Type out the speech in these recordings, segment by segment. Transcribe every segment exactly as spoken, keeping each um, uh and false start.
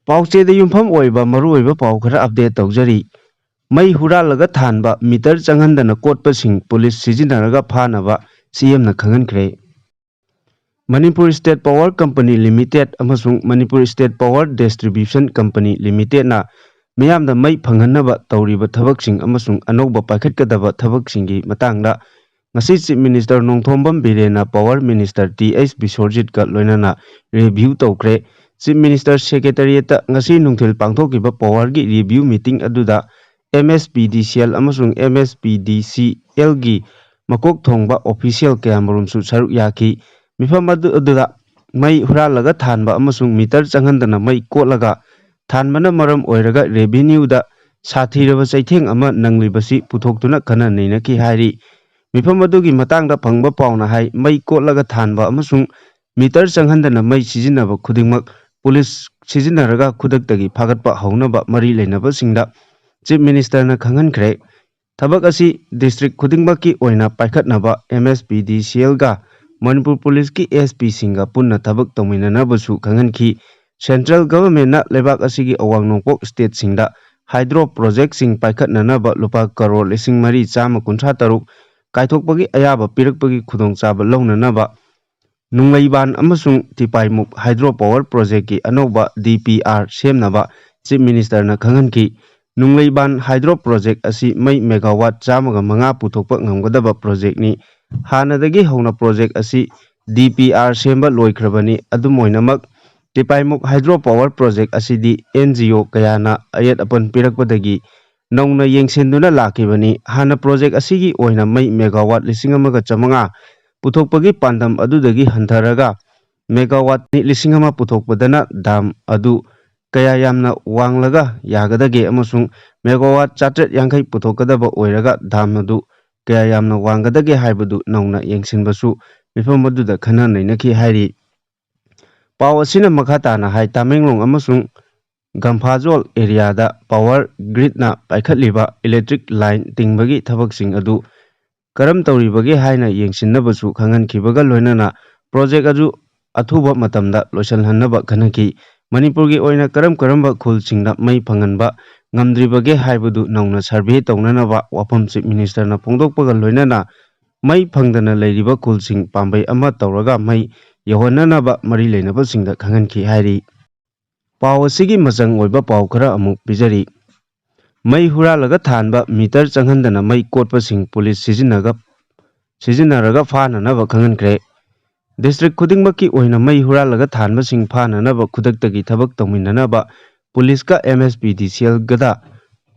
ꯄꯥꯎꯆꯦꯗ ꯌꯨꯝꯐꯝ ꯑꯣꯏꯕ ꯃꯔꯨꯑꯣꯏꯕ ꯄꯥꯎ ꯈꯔ ꯑꯞꯗꯦꯠ ꯇꯧꯖꯔꯤ꯫ ꯃꯩ ꯍꯨꯔꯥꯜꯂꯒ ꯊꯥꯟꯕ, ꯃꯤꯇꯔ ꯆꯪꯍꯟꯗꯅ ꯀꯣꯠꯄꯁꯤꯡ ꯄꯨꯂꯤꯁ ꯁꯤꯖꯤꯟꯅꯔꯒ ꯐꯥꯅꯕ ꯁꯤꯑꯦꯝꯅ ꯈꯪꯍꯟꯈ꯭ꯔꯦ꯫ Manipur state power company limited ꯑꯃꯁꯨꯡ Manipur state power distribution company ꯂꯤꯃꯤꯇꯦꯠꯅ ꯃꯤꯌꯥꯝꯗ ꯃꯩ ꯐꯪꯍꯟꯅꯕ ꯇꯧꯔꯤꯕ ꯊꯕꯛꯁꯤꯡ ꯑꯃꯁꯨꯡ ꯑꯅꯧꯕ ꯄꯥꯏꯈꯠꯀꯗꯕ ꯊꯕꯛꯁꯤꯡꯒꯤ ꯃꯇꯥꯡꯗ ꯉꯁꯤ ꯆꯤꯐ ꯃꯤꯅꯤꯁꯇꯔ ꯅꯣꯡꯊꯣꯝꯕꯝ ꯕꯤꯔꯦꯟꯅ ꯄꯥꯋꯔ ꯃꯤꯅꯤꯁꯇꯔ ꯇꯤ ꯑꯩꯆ ꯕꯤꯁ꯭ꯋꯔꯖꯤꯠꯀ ꯂꯣꯏꯅꯅ ꯔꯤꯚ꯭ꯌꯨ ꯇꯧꯈ꯭ꯔꯦ꯫ ꯆꯤꯐ ꯃꯤꯅꯤꯁꯇꯔ ꯁꯦꯀ꯭ꯔꯦꯇꯔꯤꯌꯦꯠꯇ ꯉꯁꯤ ꯅꯨꯡꯊꯤꯜ ꯄꯥꯡꯊꯣꯛꯈꯤꯕ ꯄꯥꯋꯔꯒꯤ ꯔꯤꯚ꯭ꯌꯨ ꯃꯤꯇꯤꯡ ꯑꯗꯨꯗ M S P D C L ꯑꯃꯁꯨꯡ ꯑꯦꯝ ꯑꯦꯁ ꯄꯤ ꯗꯤ ꯁꯤ ꯑꯦꯜꯒꯤ ꯃꯀꯣꯛ ꯊꯣꯡꯕ ꯑꯣꯐꯤꯁꯤꯌꯦꯜ ꯀꯌꯥꯃꯔꯨꯝꯁꯨ ꯁꯔꯨꯛ ꯌꯥꯈꯤ꯫ ꯃꯤꯐꯝ ꯑꯗꯨ-, ꯑꯗꯨꯗ ꯃꯩ ꯍꯨꯔꯥꯜꯂꯒ ꯊꯥꯟꯕ ꯑꯃꯁꯨꯡ ꯃꯤꯇꯔ ꯆꯪꯍꯟꯗꯅ ꯃꯩ ꯀꯣꯠꯂꯒ ꯊꯥꯟꯕꯅ ꯃꯔꯝ ꯑꯣꯏꯔꯒ ꯔꯦꯚꯤꯅ꯭ꯌꯨꯗ ꯁꯥꯊꯤꯔꯕ ꯆꯩꯊꯦꯡ ꯑꯃ ꯅꯪꯂꯤꯕꯁꯤ ꯄꯨꯊꯣꯛꯇꯨꯅ ꯈꯟꯅ ꯅꯩꯅꯈꯤ ꯍꯥꯏꯔꯤ꯫ ꯃꯤꯐꯝ ꯑꯗꯨꯒꯤ ꯃꯇꯥꯡꯗ ꯐꯪꯕ ꯄꯥꯎꯅ ꯍꯥꯏ, ꯃꯩ ꯀꯣꯠꯂꯒ ꯊꯥꯟꯕ ꯑꯃꯁꯨꯡ ꯃꯤꯇꯔ ꯆꯪꯍꯟꯗꯅ ꯃꯩ ꯁꯤꯖꯤꯟꯅꯕ ꯈꯨꯗꯤꯡꯃꯛ ꯄꯨꯂꯤꯁ ꯁꯤꯖꯤꯟꯅꯔꯒ ꯈꯨꯗꯛꯇꯒꯤ ꯐꯥꯒꯠꯄ ꯍꯧꯅꯕ ꯃꯔꯤ ꯂꯩꯅꯕꯁꯤꯡꯗ ꯆꯤꯐ ꯃꯤꯅꯤꯁꯇꯔꯅ ꯈꯪꯍꯟꯈ꯭ꯔꯦ꯫ ꯊꯕꯛ ꯑꯁꯤ ꯗꯤꯁꯇ꯭ꯔꯤꯛ ꯈꯨꯗꯤꯡꯃꯛꯀꯤ ꯑꯣꯏꯅ ꯄꯥꯏꯈꯠꯅꯕ ꯑꯦꯝ ꯑꯦꯁ ꯄꯤ ꯗꯤ ꯁꯤ ꯑꯦꯜꯒ ꯃꯅꯤꯄꯨꯔ ꯄꯨꯂꯤꯁꯀꯤ ꯑꯦꯁ ꯄꯤꯁꯤꯡꯒ ꯄꯨꯟꯅ ꯊꯕꯛ ꯇꯧꯃꯤꯟꯅꯅꯕꯁꯨ ꯈꯪꯍꯟꯈꯤ꯫ ꯁꯦꯟꯇ꯭ꯔꯦꯜ ꯒꯚꯔꯟꯃꯦꯟꯠꯅ ꯂꯩꯕꯥꯛ ꯑꯁꯤꯒꯤ ꯑꯋꯥꯡ ꯅꯣꯡꯄꯣꯛ ꯁ꯭ꯇꯦꯠꯁꯤꯡꯗ ꯍꯥꯏꯗ꯭ꯔꯣ ꯄ꯭ꯔꯣꯖꯦꯛꯁꯤꯡ ꯄꯥꯏꯈꯠꯅꯅꯕ ꯂꯨꯄꯥ ꯀꯔꯣꯔ ꯂꯤꯁꯤꯡ ꯃꯔꯤ ꯆꯥꯝꯃ ꯀꯨꯟꯊ꯭ꯔꯥ ꯇꯔꯨꯛ ꯀꯥꯏꯊꯣꯛꯄꯒꯤ ꯑꯌꯥꯕ ꯄꯤꯔꯛꯄꯒꯤ ꯈꯨꯗꯣꯡꯆꯥꯕ ꯂꯧꯅꯅꯕ ꯅꯨꯡꯂꯩꯕꯥꯟ ꯑꯃꯁꯨꯡ ꯇꯤꯄꯥꯏꯃꯨꯛ ꯍꯥꯏꯗ꯭ꯔꯣ ꯄꯥꯋꯔ ꯄ꯭ꯔꯣꯖꯦꯛꯀꯤ ꯑꯅꯧꯕ ꯗꯤ ꯄꯤ ꯑꯥꯔ ꯁꯦꯝꯅꯕ ꯆꯤꯐ ꯃꯤꯅꯤꯁꯇꯔꯅ ꯈꯪꯍꯟꯈꯤ꯫ ꯅꯨꯡꯂꯩꯕꯥꯟ ꯍꯥꯏꯗ꯭ꯔꯣ ꯄ꯭ꯔꯣꯖꯦꯛ ꯑꯁꯤ ꯃꯩ ꯃꯦꯒꯥꯋꯥꯠ ꯆꯥꯝꯃꯒ ꯃꯉꯥ ꯄꯨꯊꯣꯛꯄ ꯉꯝꯒꯗꯕ ꯄ꯭ꯔꯣꯖꯦꯛꯅꯤ꯫ ꯍꯥꯟꯅꯗꯒꯤ ꯍꯧꯅ ꯄ꯭ꯔꯣꯖꯦꯛ ꯑꯁꯤ ꯗꯤ ꯄꯤ ꯑꯥꯔ ꯁꯦꯝꯕ ꯂꯣꯏꯈ꯭ꯔꯕꯅꯤ꯫ ꯑꯗꯨꯝ ꯑꯣꯏꯅꯃꯛ, ꯇꯤꯄꯥꯏꯃꯨꯛ ꯍꯥꯏꯗ꯭ꯔꯣ ꯄꯥꯋꯔ ꯄ꯭ꯔꯣꯖꯦꯛ ꯑꯁꯤꯗꯤ ꯑꯦꯟ ꯖꯤ ꯑꯣ ꯀꯌꯥꯅ ꯑꯌꯦꯠ ꯑꯄꯟ ꯄꯤꯔꯛꯄꯗꯒꯤ ꯅꯧꯅ ꯌꯦꯡꯁꯤꯟꯗꯨꯅ ꯂꯥꯛꯈꯤꯕꯅꯤ꯫ ꯍꯥꯟꯅ ꯄ꯭ꯔꯣꯖꯦꯛ ꯑꯁꯤꯒꯤ ꯑꯣꯏꯅ ꯃꯩ ꯃꯦꯒꯥꯋꯥꯠ ꯂꯤꯁꯤꯡ ꯑꯃꯒ ꯆꯥꯃꯉꯥ ꯄꯨꯊꯣꯛꯄꯒꯤ ꯄꯥꯟꯗꯝ ꯑꯗꯨꯗꯒꯤ ꯍꯟꯊꯔꯒ ꯃꯦꯒꯥꯋꯥꯠ ꯂꯤꯁꯤꯡ ꯑꯃ ꯄꯨꯊꯣꯛꯄꯗꯅ ꯗꯥꯝ ꯑꯗꯨ ꯀꯌꯥ ꯌꯥꯝꯅ ꯋꯥꯡꯂꯒ ꯌꯥꯒꯗꯒꯦ ꯑꯃꯁꯨꯡ ꯃꯦꯒꯥꯋꯥꯠ ꯆꯥꯇ꯭ꯔꯦꯠ ꯌꯥꯡꯈꯩ ꯄꯨꯊꯣꯛꯀꯗꯕ ꯑꯣꯏꯔꯒ ꯗꯥꯝ ꯑꯗꯨ ꯀꯌꯥ ꯌꯥꯝꯅ ꯋꯥꯡꯒꯗꯒꯦ ꯍꯥꯏꯕꯗꯨ ꯅꯧꯅ ꯌꯦꯡꯁꯤꯟꯕꯁꯨ ꯃꯤꯐꯝ ꯑꯗꯨꯗ ꯈꯟꯅ ꯅꯩꯅꯈꯤ ꯍꯥꯏꯔꯤ꯫ ꯄꯥꯎ ꯑꯁꯤꯅ ꯃꯈꯥ ꯇꯥꯅ ꯍꯥꯏ, ꯇꯃꯦꯡꯂꯣꯡ ꯑꯃꯁꯨꯡ ꯒꯝꯐꯥꯖꯣꯜ ꯑꯦꯔꯤꯌꯥꯗ ꯄꯥꯋꯔ ꯒ꯭ꯔꯤꯗꯅ ꯄꯥꯏꯈꯠꯂꯤꯕ ꯏꯂꯦꯛꯇ꯭ꯔꯤꯛ ꯂꯥꯏꯟ ꯇꯤꯡꯕꯒꯤ ꯊꯕꯛꯁꯤꯡ ꯑꯗꯨ ꯀꯔꯝ ꯇꯧꯔꯤꯕꯒꯦ ꯍꯥꯏꯅ ꯌꯦꯡꯁꯤꯟꯅꯕꯁꯨ ꯈꯪꯍꯟꯈꯤꯕꯒ ꯂꯣꯏꯅꯅ ꯄ꯭ꯔꯣꯖꯦꯛ ꯑꯗꯨ ꯑꯊꯨꯕ ꯃꯇꯝꯗ ꯂꯣꯏꯁꯤꯜꯍꯟꯅꯕ ꯈꯟꯅꯈꯤ꯫ ꯃꯅꯤꯄꯨꯔꯒꯤ ꯑꯣꯏꯅ ꯀꯔꯝ ꯀꯔꯝꯕ ꯈꯨꯜꯁꯤꯡꯗ ꯃꯩ ꯐꯪꯍꯟꯕ ꯉꯝꯗ꯭ꯔꯤꯕꯒꯦ ꯍꯥꯏꯕꯗꯨ ꯅꯧꯅ ꯁꯔꯚꯦ ꯇꯧꯅꯅꯕ ꯋꯥꯐꯝ ꯆꯤꯐ ꯃꯤꯅꯤꯁꯇꯔꯅ ꯐꯣꯡꯗꯣꯛꯄꯒ ꯂꯣꯏꯅꯅ ꯃꯩ ꯐꯪꯗꯅ ꯂꯩꯔꯤꯕ ꯈꯨꯜꯁꯤꯡ ꯄꯥꯝꯕꯩ ꯑꯃ ꯇꯧꯔꯒ ꯃꯩ ꯌꯧꯍꯟꯅꯅꯕ ꯃꯔꯤ ꯂꯩꯅꯕꯁꯤꯡꯗ ꯈꯪꯍꯟꯈꯤ ꯍꯥꯏꯔꯤ꯫ ꯄꯥꯎ ꯑꯁꯤꯒꯤ ꯃꯆꯪ ꯑꯣꯏꯕ ꯄꯥꯎ ꯈꯔ ꯑꯃꯨꯛ ꯄꯤꯖꯔꯤ꯫ ꯃꯩ ꯍꯨꯔꯥꯜꯂꯒ ꯊꯥꯟꯕ, ꯃꯤꯇꯔ ꯆꯪꯍꯟꯗꯅ ꯃꯩ ꯀꯣꯠꯄꯁꯤꯡ ꯄꯨꯂꯤꯁ ꯁꯤꯖꯤꯟꯅꯒ-, ꯁꯤꯖꯤꯟꯅꯔꯒ ꯐꯥꯅꯅꯕ ꯈꯪꯍꯟꯈ꯭ꯔꯦ꯫ ꯗꯤꯁꯇ꯭ꯔꯤꯛ ꯈꯨꯗꯤꯡꯃꯛꯀꯤ ꯑꯣꯏꯅ ꯃꯩ ꯍꯨꯔꯥꯜꯂꯒ ꯊꯥꯟꯕꯁꯤꯡ ꯐꯥꯅꯅꯕ ꯈꯨꯗꯛꯇꯒꯤ ꯊꯕꯛ ꯇꯧꯃꯤꯟꯅꯅꯕ ꯄꯨꯂꯤꯁꯀ ꯑꯦꯝ ꯑꯦꯁ ꯄꯤ ꯗꯤ ꯁꯤ ꯑꯦꯜꯒꯗ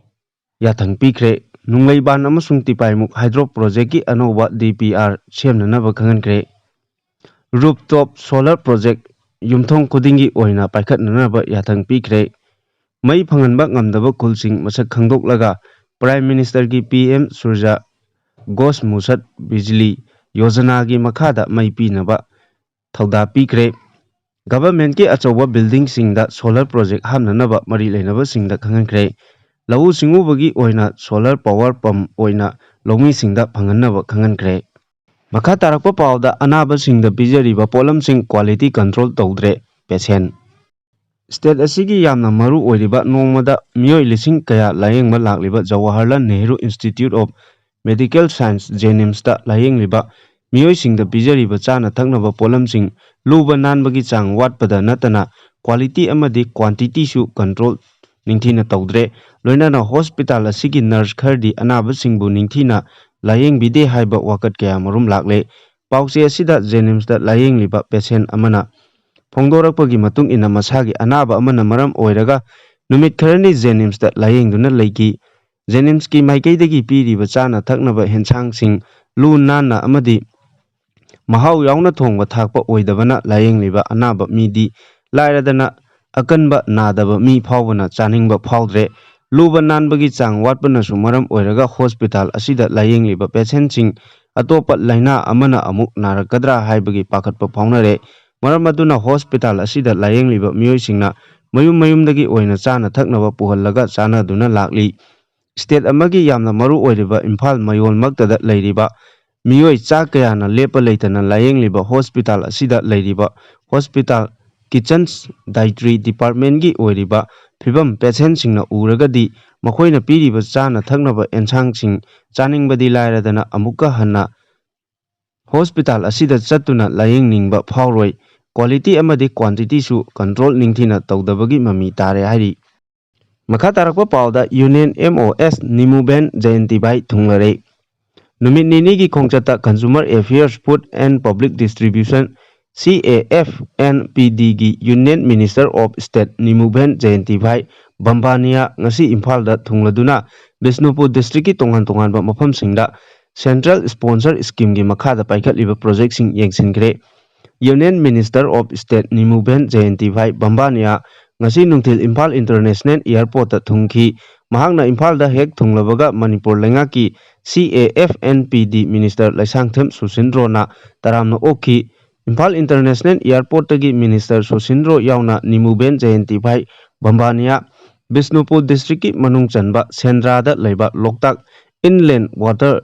ꯌꯥꯊꯪ ꯄꯤꯈ꯭ꯔꯦ꯫ ꯅꯨꯡꯂꯩꯕꯥꯟ ꯑꯃꯁꯨꯡ ꯇꯤꯄꯥꯏꯃꯨꯛ ꯍꯥꯏꯗ꯭ꯔꯣ ꯄ꯭ꯔꯣꯖꯦꯛꯀꯤ ꯑꯅꯧꯕ ꯗꯤ ꯄꯤ ꯑꯥꯔ ꯁꯦꯝꯅꯅꯕ ꯈꯪꯍꯟꯈ꯭ꯔꯦ꯫ ꯔꯨꯞꯇꯣꯞ ꯁꯣꯂꯔ ꯄ꯭ꯔꯣꯖꯦꯛ ꯌꯨꯝꯊꯣꯡ ꯈꯨꯗꯤꯡꯒꯤ ꯑꯣꯏꯅ ꯄꯥꯏꯈꯠꯅꯅꯕ ꯌꯥꯊꯪ ꯄꯤꯈ꯭ꯔꯦ꯫ ꯃꯩ ꯐꯪꯍꯟꯕ ꯉꯝꯗꯕ ꯈꯨꯜꯁꯤꯡ ꯃꯁꯛ ꯈꯪꯗꯣꯛꯂꯒ ꯄ꯭ꯔꯥꯏꯝ ꯃꯤꯅꯤꯁꯇꯔꯒꯤ ꯄꯤ ꯑꯦꯝ ꯁꯨꯔꯖ ꯒꯣꯁ ꯃꯨꯁꯠ ꯕꯤꯖꯂꯤ ꯌꯣꯖꯅꯥꯒꯤ ꯃꯈꯥꯗ ꯃꯩ ꯄꯤꯅꯕ ꯊꯧꯗꯥ ꯄꯤꯈ꯭ꯔꯦ꯫ ꯒꯚꯔꯟꯃꯦꯟꯠꯀꯤ ꯑꯆꯧꯕ ꯕꯤꯜꯗꯤꯡꯁꯤꯡꯗ ꯁꯣꯂꯔ ꯄ꯭ꯔꯣꯖꯦꯛ ꯍꯥꯞꯅꯅꯕ ꯃꯔꯤ ꯂꯩꯅꯕꯁꯤꯡꯗ ꯈꯪꯍꯟꯈ꯭ꯔꯦ꯫ ꯂꯧꯎ ꯁꯤꯡꯎꯕꯒꯤ ꯑꯣꯏꯅ ꯁꯣꯂꯔ ꯄꯋꯥꯔ ꯄꯝ ꯑꯣꯏꯅ ꯂꯧꯃꯤꯁꯤꯡꯗ ꯐꯪꯍꯟꯅꯕ ꯈꯪꯍꯟꯈ꯭ꯔꯦ꯫ ꯃꯈꯥ ꯇꯥꯔꯛꯄ ꯄꯥꯎꯗ ꯑꯅꯥꯕꯁꯤꯡꯗ ꯄꯤꯖꯔꯤꯕ ꯄꯣꯠꯂꯝꯁꯤꯡ ꯀ꯭ꯋꯥꯂꯤꯇꯤ ꯀꯟꯇ꯭ꯔꯣꯜ ꯇꯧꯗ꯭ꯔꯦ, ꯄꯦꯁꯦꯟ꯫ ꯁ꯭ꯇꯦꯠ ꯑꯁꯤꯒꯤ ꯌꯥꯝꯅ ꯃꯔꯨ ꯑꯣꯏꯔꯤꯕ ꯅꯣꯡꯃꯗ ꯃꯤꯑꯣꯏ ꯂꯤꯁꯤꯡ ꯀꯌꯥ ꯂꯥꯌꯦꯡꯕ ꯂꯥꯛꯂꯤꯕ Jawaharlal Nehru institute of medical science, ꯖꯦꯅꯤꯝꯁꯇ ꯂꯥꯌꯦꯡꯂꯤꯕ ꯃꯤꯑꯣꯏꯁꯤꯡꯗ ꯄꯤꯖꯔꯤꯕ ꯆꯥꯅ ꯊꯛꯅꯕ ꯄꯣꯠꯂꯝꯁꯤꯡ ꯂꯨꯕ ꯅꯥꯟꯕꯒꯤ ꯆꯥꯡ ꯋꯥꯠꯄꯗ ꯅꯠꯇꯅ ꯀ꯭ꯋꯥꯂꯤꯇꯤ ꯑꯃꯗꯤ ꯀ꯭ꯋꯥꯟꯇꯤꯇꯤꯁꯨ ꯀꯟꯇ꯭ꯔꯣꯜ ꯅꯤꯡꯊꯤꯅ ꯇꯧꯗ꯭ꯔꯦ꯫ ꯂꯣꯏꯅꯅ ꯍꯣꯁꯄꯤꯇꯥꯜ ꯑꯁꯤꯒꯤ ꯅꯔꯁ ꯈꯔꯗꯤ ꯑꯅꯥꯕꯁꯤꯡꯕꯨ ꯅꯤꯡꯊꯤꯅ ꯂꯥꯌꯦꯡꯕꯤꯗꯦ ꯍꯥꯏꯕ ꯋꯥꯀꯠ ꯀꯌꯥ ꯃꯔꯨꯝ ꯂꯥꯛꯂꯦ꯫ ꯄꯥꯎꯆꯦ ꯑꯁꯤꯗ ꯖꯦꯅꯤꯝꯁꯇ ꯂꯥꯌꯦꯡꯂꯤꯕ ꯄꯦꯁꯦꯟ ꯑꯃꯅ ꯐꯣꯡꯗꯣꯔꯛꯄꯒꯤ ꯃꯇꯨꯡ ꯏꯟꯅ ꯃꯁꯥꯒꯤ ꯑꯅꯥꯕ ꯑꯃꯅ ꯃꯔꯝ ꯑꯣꯏꯔꯒ ꯅꯨꯃꯤꯠ ꯈꯔꯅꯤ ꯖꯦꯅꯤꯝꯁꯇ ꯂꯥꯌꯦꯡꯗꯨꯅ ꯂꯩꯈꯤ꯫ ꯖꯦꯅꯤꯝꯁꯀꯤ ꯃꯥꯏꯀꯩꯗꯒꯤ ꯄꯤꯔꯤꯕ ꯆꯥꯅ ꯊꯛꯅꯕ ꯍꯦꯟꯁꯥꯡꯁꯤꯡ ꯂꯨ ꯅꯥꯟꯅ ꯑꯃꯗꯤ ꯃꯍꯥꯎ ꯌꯥꯎꯅ ꯊꯣꯡꯕ ꯊꯥꯛꯄ ꯑꯣꯏꯗꯕꯅ ꯂꯥꯌꯦꯡꯂꯤꯕ ꯑꯅꯥꯕ ꯃꯤꯗꯤ ꯂꯥꯏꯔꯗꯅ ꯑꯀꯟꯕ ꯅꯥꯗꯕ ꯃꯤ ꯐꯥꯎꯕꯅ ꯆꯥꯅꯤꯡꯕ ꯐꯥꯎꯗ꯭ꯔꯦ꯫ ꯂꯨꯕ ꯅꯥꯟꯕꯒꯤ ꯆꯥꯡ ꯋꯥꯠꯄꯅꯁꯨ ꯃꯔꯝ ꯑꯣꯏꯔꯒ ꯍꯣꯁꯄꯤꯇꯥꯜ ꯑꯁꯤꯗ ꯂꯥꯌꯦꯡꯂꯤꯕ ꯄꯦꯁꯦꯟꯁꯤꯡ ꯑꯇꯣꯞꯄ ꯂꯥꯏꯅꯥ ꯑꯃꯅ ꯑꯃꯨꯛ ꯅꯥꯔꯛꯀꯗ꯭ꯔꯥ ꯍꯥꯏꯕꯒꯤ ꯄꯥꯈꯠꯄ ꯐꯥꯎꯅꯔꯦ꯫ ꯃꯔꯝ ꯑꯗꯨꯅ ꯍꯣꯁꯄꯤꯇꯥꯜ ꯑꯁꯤꯗ ꯂꯥꯌꯦꯡꯂꯤꯕ ꯃꯤꯑꯣꯏꯁꯤꯡꯅ ꯃꯌꯨꯝ ꯃꯌꯨꯝꯗꯒꯤ ꯑꯣꯏꯅ ꯆꯥꯅ ꯊꯛꯅꯕ ꯄꯨꯍꯜꯂꯒ ꯆꯥꯅꯗꯨꯅ ꯂꯥꯛꯂꯤ꯫ ꯁ꯭ꯇꯦꯠ ꯑꯃꯒꯤ ꯌꯥꯝꯅ ꯃꯔꯨ ꯑꯣꯏꯔꯤꯕ ꯏꯝꯐꯥꯜ ꯃꯌꯣꯜꯃꯛꯇꯗ ꯂꯩꯔꯤꯕ ꯃꯤꯑꯣꯏ ꯆꯥ ꯀꯌꯥꯅ ꯂꯦꯞꯄ ꯂꯩꯇꯅ ꯂꯥꯌꯦꯡꯂꯤꯕ ꯍꯣꯁꯄꯤꯇꯥꯜ ꯑꯁꯤꯗ ꯂꯩꯔꯤꯕ ꯍꯣꯁꯄꯤꯇꯥꯜ Kitchens Dietary Departmentꯀꯤ ꯑꯣꯏꯔꯤꯕ ꯐꯤꯕꯝ patientꯁꯤꯡꯅ ꯎꯔꯒꯗꯤ ꯃꯈꯣꯏꯅ ꯄꯤꯔꯤꯕ ꯆꯥꯅ ꯊꯛꯅꯕ ꯑꯦꯟꯁꯥꯡꯁꯤꯡ ꯆꯥꯅꯤꯡꯕꯗꯤ ꯂꯥꯏꯔꯗꯅ ꯑꯃꯨꯛꯀ ꯍꯟꯅ ꯍꯣꯁꯄꯤꯇꯥꯜ ꯑꯁꯤꯗ ꯆꯠꯇꯨꯅ ꯂꯥꯌꯦꯡꯅꯤꯡꯕ ꯐꯥꯎꯔꯣꯏ꯫ Quality ꯑꯃꯗꯤ quantityꯁꯨ control ꯅꯤꯡꯊꯤꯅ ꯇꯧꯗꯕꯒꯤ ꯃꯃꯤ ꯇꯥꯔꯦ ꯍꯥꯏꯔꯤ꯫ ꯃꯈꯥ ꯇꯥꯔꯛꯄ ꯄꯥꯎꯗ Union M O S ꯅꯤꯃꯨꯕꯦꯟ ꯖꯌꯟꯇꯤꯚꯥꯏ ꯊꯨꯡꯂꯔꯦ꯫ ꯅꯨꯃꯤꯠ ꯅꯤꯅꯤꯒꯤ ꯈꯣꯡꯆꯠꯇ Consumer Affairs, Food and Public Distribution, C A F N P Dꯒꯤ Union Minister of State ꯅꯤꯃꯨꯕꯦꯟ ꯖꯌꯟꯇꯤꯚꯥꯏ ꯕꯝꯕꯥꯅꯤꯌꯥ ꯉꯁꯤ ꯏꯝꯐꯥꯜꯗ ꯊꯨꯡꯂꯗꯨꯅ ꯕꯤꯁꯅꯨꯄꯨꯔ districtꯀꯤ ꯇꯣꯉꯥꯟ ꯇꯣꯉꯥꯟꯕ ꯃꯐꯝꯁꯤꯡꯗ central sponsor schemeꯒꯤ ꯃꯈꯥꯗ ꯄꯥꯏꯈꯠꯂꯤꯕ projectꯁꯤꯡ ꯌꯦꯡꯁꯤꯟꯈ꯭ꯔꯦ꯫ Union Minister of State ꯅꯤꯃꯨꯕꯦꯟ ꯖꯌꯟꯇꯤꯚꯥꯏ ꯕꯝꯕꯥꯅꯤꯌꯥ ꯉꯁꯤ ꯅꯨꯡꯊꯤꯜ ꯏꯝꯐꯥꯜ International Airportꯇ ꯊꯨꯡꯈꯤ꯫ ꯃꯍꯥꯛꯅ ꯏꯝꯐꯥꯜꯗ ꯍꯦꯛ ꯊꯨꯡꯂꯕꯒ ꯃꯅꯤꯄꯨꯔ ꯂꯩꯉꯥꯛꯀꯤ C A F N P D Minister Leishangthem ꯁꯨꯁꯤꯟꯗ꯭ꯔꯣꯅ ꯇꯔꯥꯝꯅ ꯑꯣꯛꯈꯤ꯫ ꯏꯝꯐꯥꯜ International Airportꯇꯒꯤ Minister ꯁꯨꯁꯤꯟꯗ꯭ꯔꯣ ꯌꯥꯎꯅ ꯅꯤꯃꯨꯕꯦꯟ ꯖꯌꯟꯇꯤꯚꯥꯏ ꯕꯝꯕꯥꯅꯤꯌꯥ ꯕꯤꯁꯅꯨꯄꯨꯔ districtꯀꯤ ꯃꯅꯨꯡ ꯆꯟꯕ ꯁꯦꯟꯗ꯭ꯔꯥꯗ ꯂꯩꯕ ꯂꯣꯛꯇꯥꯛ Inland Water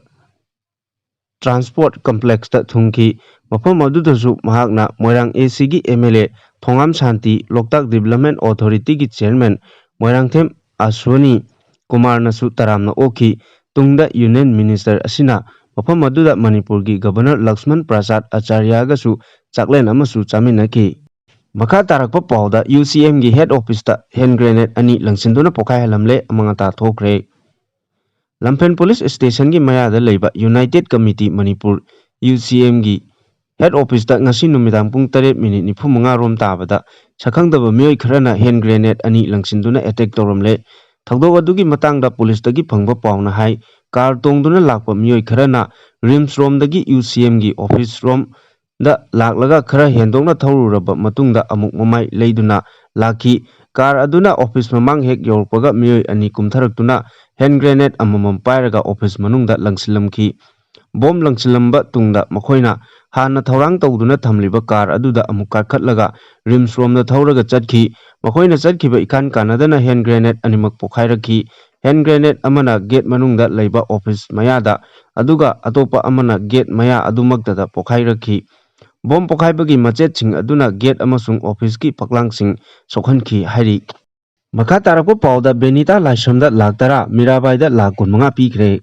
Transport Complexꯇ ꯊꯨꯡꯈꯤ꯫ ꯃꯐꯝ ꯑꯗꯨꯗꯁꯨ ꯃꯍꯥꯛꯅ ꯃꯣꯏꯔꯥꯡ ACꯒꯤ MLA ꯊꯣꯉꯥꯝ ꯁꯥꯟꯇꯤ, ꯂꯣꯛꯇꯥꯛ Development Authorityꯒꯤ Chairman ꯃꯣꯏꯔꯥꯡꯊꯦꯝ ꯑꯁ꯭ꯋꯅꯤ ꯀꯨꯃꯥꯔꯅꯁꯨ ꯇꯔꯥꯝꯅ ꯑꯣꯛꯈꯤ꯫ ꯇꯨꯡꯗ Union Minister ꯑꯁꯤꯅ ꯃꯐꯝ ꯑꯗꯨꯗ ꯃꯅꯤꯄꯨꯔꯒꯤ Governor ꯂꯛꯁꯃꯟ ꯄ꯭ꯔꯁꯥꯗ ꯑꯆꯥꯔꯌꯥꯒꯁꯨ ꯆꯥꯛꯂꯦꯟ ꯑꯃꯁꯨ ꯆꯥꯃꯤꯟꯅꯈꯤ꯫ ꯃꯈꯥ ꯇꯥꯔꯛꯄ ꯄꯥꯎꯗ UCMꯒꯤ head officeꯇ hand grenade ꯑꯅꯤ ꯂꯪꯁꯤꯟꯗꯨꯅ ꯄꯣꯈꯥꯏꯍꯜꯂꯝꯂꯦ, ꯑꯃꯥꯡ ꯑꯇꯥ ꯊꯣꯛꯈ꯭ꯔꯦ꯫ ꯂꯝꯐꯦꯜ police stationꯒꯤ ꯃꯌꯥꯗ ꯂꯩꯕ United Committee Manipur, UCMꯒꯤ head officeꯇ ꯉꯁꯤ ꯅꯨꯃꯤꯗꯥꯡ ꯄꯨꯡ ꯇꯔꯦꯠ minute ꯅꯤꯐꯨ ꯃꯉꯥ ꯔꯣꯝ ꯇꯥꯕꯗ ꯁꯛꯈꯪꯗꯕ ꯃꯤꯑꯣꯏ ꯈꯔꯅ hand grenade ꯑꯅꯤ ꯂꯪꯁꯤꯟꯗꯨꯅ attack ꯇꯧꯔꯝꯂꯦ꯫ ꯊꯧꯗꯣꯛ ꯑꯗꯨꯒꯤ ꯃꯇꯥꯡꯗ policeꯇꯒꯤ ꯐꯪꯕ ꯄꯥꯎꯅ ꯍꯥꯏ, car ꯇꯣꯡꯗꯨꯅ ꯂꯥꯛꯄ ꯃꯤꯑꯣꯏ ꯈꯔꯅ RIMS ꯔꯣꯝꯗꯒꯤ UCMꯒꯤ office ꯔꯣꯝ ꯗ ꯂꯥꯛꯂꯒ ꯈꯔ ꯍꯦꯟꯗꯣꯛꯅ ꯊꯧꯔꯨꯔꯕ ꯃꯇꯨꯡꯗ ꯑꯃꯨꯛ ꯃꯃꯥꯏ ꯂꯩꯗꯨꯅ ꯂꯥꯛꯈꯤ꯫ Car ꯑꯗꯨꯅ office ꯃꯃꯥꯡ ꯍꯦꯛ ꯌꯧꯔꯛꯄꯒ ꯃꯤꯑꯣꯏ ꯑꯅꯤ ꯀꯨꯝꯊꯔꯛꯇꯨꯅ hand grenade ꯑꯃꯃꯝ ꯄꯥꯏꯔꯒ office ꯃꯅꯨꯡꯗ ꯂꯪꯁꯤꯜꯂꯝꯈꯤ꯫ Bomb ꯂꯪꯁꯤꯜꯂꯝꯕ ꯇꯨꯡꯗ ꯃꯈꯣꯏꯅ ꯍꯥꯟꯅ ꯊꯧꯔꯥꯡ ꯇꯧꯗꯨꯅ ꯊꯝꯂꯤꯕ car ꯑꯗꯨꯗ ꯑꯃꯨꯛ ꯀꯥꯈꯠꯂꯒ RIMS ꯔꯣꯝꯗ ꯊꯧꯔꯒ ꯆꯠꯈꯤ꯫ ꯃꯈꯣꯏꯅ ꯆꯠꯈꯤꯕ ꯏꯀꯥꯟ ꯀꯥꯟꯅꯗꯅ hand grenade ꯑꯅꯤꯃꯛ ꯄꯣꯈꯥꯏꯔꯛꯈꯤ꯫ Hand grenade ꯑꯃꯅ gate ꯃꯅꯨꯡꯗ ꯂꯩꯕ office ꯃꯌꯥꯗ, ꯑꯗꯨꯒ ꯑꯇꯣꯞꯄ ꯑꯃꯅ gate ꯃꯌꯥ ꯑꯗꯨꯃꯛꯇꯗ ꯄꯣꯈꯥꯏꯔꯛꯈꯤ꯫ ꯕꯣꯝ ꯄꯣꯈꯥꯏꯕꯒꯤ ꯃꯆꯦꯠꯁꯤꯡ ꯑꯗꯨꯅ ꯒꯦꯠ ꯑꯃꯁꯨꯡ ꯑꯣꯐꯤꯁꯀꯤ ꯐꯛꯂꯥꯡꯁꯤꯡ ꯁꯣꯛꯍꯟꯈꯤ ꯍꯥꯏꯔꯤ꯫ ꯃꯈꯥ ꯇꯥꯔꯛꯄ ꯄꯥꯎꯗ ꯕꯦꯅꯤꯇꯥ ꯂꯥꯏꯁ꯭ꯔꯝꯗ ꯂꯥꯛ ꯇꯔꯥ, ꯃꯤꯔꯥꯕꯥꯏꯗ ꯂꯥꯛ ꯀꯨꯟ ꯃꯉꯥ ꯄꯤꯈ꯭ꯔꯦ꯫